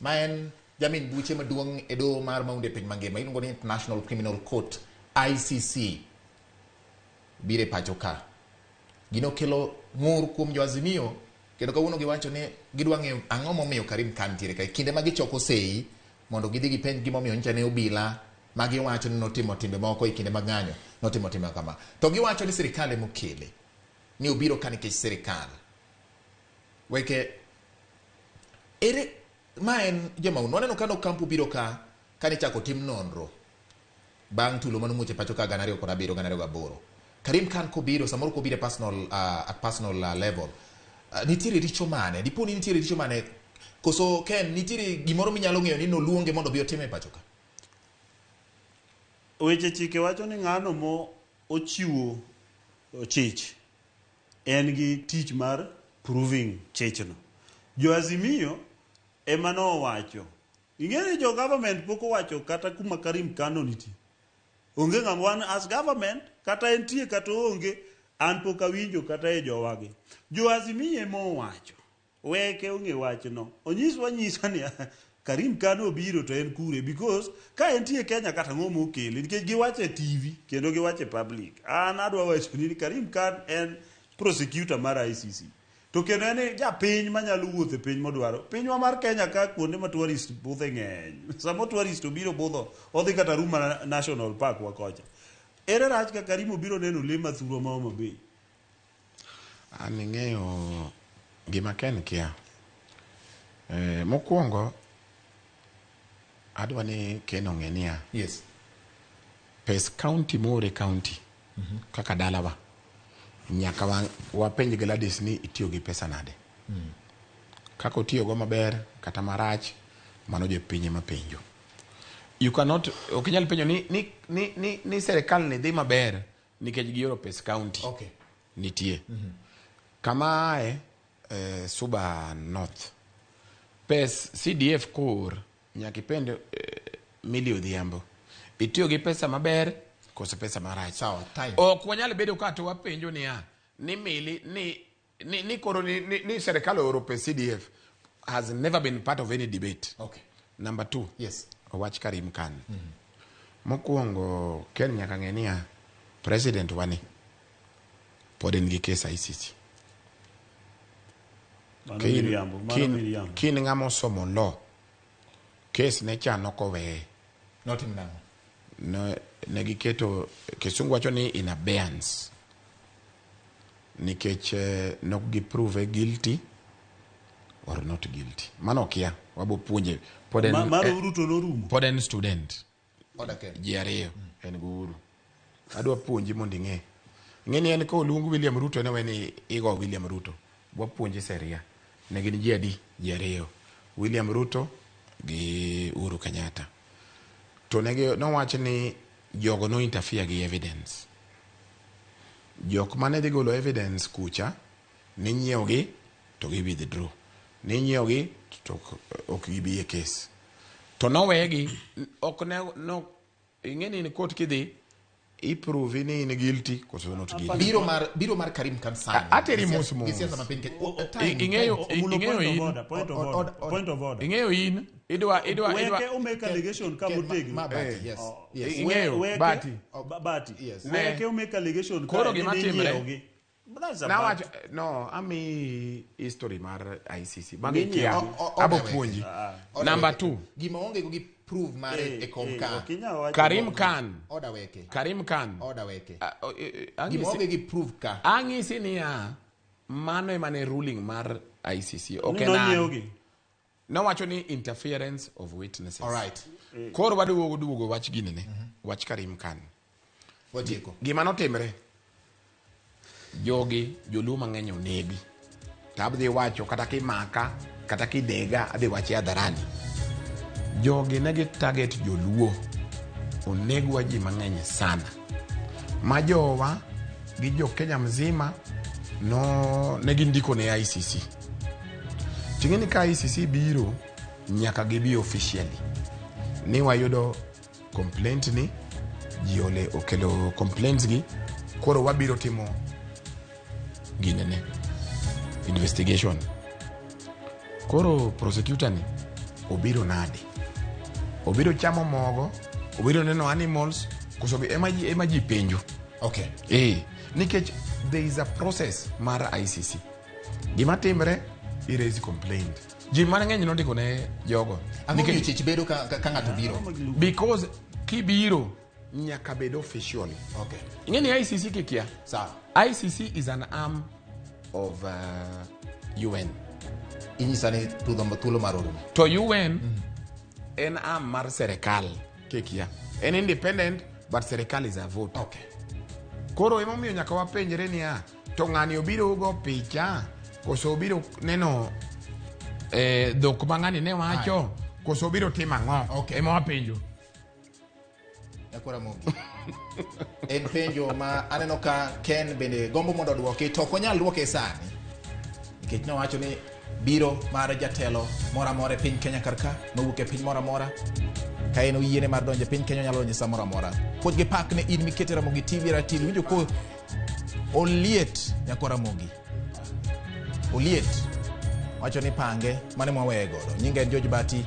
ma en jamin buche maduong' e doho mar Maundu e piny mangima iluongo ni International Criminal Court ICC biro e pacho ka. Gino kelo ng'ur kuom jo Azimio kendo kawuono giwacho ni gidwa ng'eyo ang'o momiyo Karim Khan nitiere ka. E kinde ma gichoko sei mondo gidhi gipenj gimomiyo nyicha ne obila ma giwacho ni notimo timbe moko e kinde mag ng'anyo notimo timbe kama. To giwacho ni sirikal emokele ni obiro ka nikech sirikal. Weke ere ma en jamaundu waneno ka Ocampo biro ka kane chako tim nonro bang' tulo manomuoch e pacho ka 2007 2008 Karim Khan kobiro samoro kobiro e personal, at personal level nitiere richo mane dipo ni nitiere richo mane koso Ken nitiere gimoro minyalo ng'eyo ni noluonge mondo obi otim e pacho ka Weche chike wacho ni ng'ano mo ochiwo chich en gi tich mar proving chichno. Jo Azimio ema nowacho. Ing'e ni jo government pok owacho kata kuma Karim Khan nitie. Onge ng'ama wan as government kata entie kata oonge an pok awinjo kata e jowagi. Jo Azimio ema owacho. Weke ong'e wachno. Onyiswa nyisa ni Karim Khan obiro to en kure because ka entie Kenya kata ang'o mokele nikech giwacho e TV kendo giwacho e public. An adwa wacho ni Karim Khan en prosecutor mar ICC. To kendo en japiny manyalo wuotho e piny modwaro. Pinywa mar Kenya ka kuonde ma tourist budhe ng'eny. Samo tourist obiro budho odhi kata Ruma National Park wa kocha. Ere rach ka Karim obiro neno lee mathurwa ma Homa Bay? An ing'eyo gima Ken kia. Mokwongo adwa ni Ken ong'e niya. Yes. Pes county moor e county kaka dalawa nyaka wapenj Gladys ni itiyo gi pesa nade. Kaka otiyogo maber kata marach mano jopiny ema penjo. You cannot ok inyal penjo ni serikal ni dhi maber nikech gioro pes county. Okay. Nitie. Kama ae Suba North. Pes CDF koor nyaka ipenj Millie Odhiambo. Itiyo gi pesa maber koso pesa marach. Sawa, time. Ok wanyal bedo ka to wapenjo niya ni Millie ni koro ni serikal ooro pes CDF has never been part of any debate. Okay. Number 2. Yes. Owach Karim Khan. Mokwongo Ken nyaka ng'e niya president wani pod en gi kes ICC. Mano miriambo, mano miriambo. Kin ng'ama osomo law, kes ne cha nokoweye. Notim nang'o? Ne giketo kisungu wacho ni in abeyance. Nikech nok giprove guilty or not guilty. Mano okia, wabo puonje. Pod en, Mar Uhuru to norumo. Pod en student. Oda Ken. Ji ariyo, en gi Uhuru. Adwa puonji mondo ing'e. Ing'e ni en koluong William Ruto ne weni igo William Ruto. Wapuonji sheria. Ne gin ji adi? Ji ariyo. William Ruto gi Uhuru Kenyatta. To negi nowach ni jogo no interfere gi evidence. Jok mane dhi golo evidence kucha ninyiewo gi to gi withdraw. Ninyiewo gi to ok gibi e case. To nowegi ok ne no ing'e ni in court kidhi iprove ni in guilty koso not guilty. Biro mar Karim Khan sani. Ateri mos mos. Gi siasa ma piny Kenya. Ing'eyo ing'eyo in Point of order, point of order. Ing'eyo in idwa Weke omake allegation ka motegno. Ma Bati, yes. Oh, Yes. Ing'eyo, Bati. Bati. Yes. Weke omake allegation Koro ka gima ni timre. inyiewogi. That's a Nawacho bad. no ami history mar ICC. Mago Ni ikia. nyiewo. Abo Order weke. puonji. Order Number weke. 2. Gima onge go gi proof mare e kom ka. Ok inyal wacho Karim bongo. Khan. Order weke. Karim Khan. Order weke. Ah, oh, Gima onge gi proof ka. Ang'isi niya mano ema ne ruling mar ICC. Ok Ni en an. nonyiewogi. Nowacho ni interference of witnesses. All right. Koro waduogo duogo wach ginene. Wach Karim Khan. Watieko. Gima notimre. Jogi joluo mang'eny onegi. To adhi wacho kata kimaka kata kidega adhi wache hadharani. Jogi ne gi target joluo. Onegwa ji mang'eny sana. Ma jowa gi jo Kenya mzima no ne gindiko ne ICC. Ting'e ni ka ICC biro nyaka gibi officially. Ni wayudo complaint ni ji ole okelo complaints gi koro wabiro timo ginene investigation. Koro prosecutor ni obiro nade? Obiro chamo mogo, obiro neno animals, koso ema ji penjo. Okay. Nikech there is a process mar ICC. Gima timre, i raise complaint. Ji mang'eny nondiko ne jogo. Ang'o miyo chich bedo ka ng'ato biro? Because kibiro nyaka bed official. Okay. Ing'e ni ICC kikia. Sawa. ICC is an arm of UN. Inyisa ni thuolo mar orumo. To UN en arm mar serikal kikia. En independent but serikal is a vote. Okay. Koro emomiyo nyaka wapenjre niya, to ng'ani obiro go picha koso obiro neno dhok ma ng'ani ne wacho koso obiro timo ang'o? Okay. Ema wapenjo. Nyakwara Mogi. En penjo ma aneno ka Ken bende gombo mondo oduoki to ok onyal duoke sani nikech nowacho ni biro mar jatelo moro amora e piny Kenya kar ka mowuok e piny moro amora ka en oyiene mar donjo e piny Kenya onyalo donjo sa moro amora. Puonj gi pak ne in mikete Ramogi TV ratil winjo ko oliet nyakwara Ramogi oliet wacho ni pange mane mwaweye godo nyinga en George Bati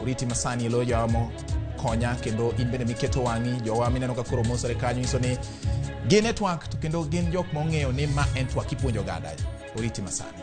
oriti masani elo jowa mo konya kendo in bende miketo wang'i jowa mineno ka koro mosore kanyo nyiso ni gin e twak to kendo gin jok mong'eyo ni ma en twak ipuonjo oganda oriti masani.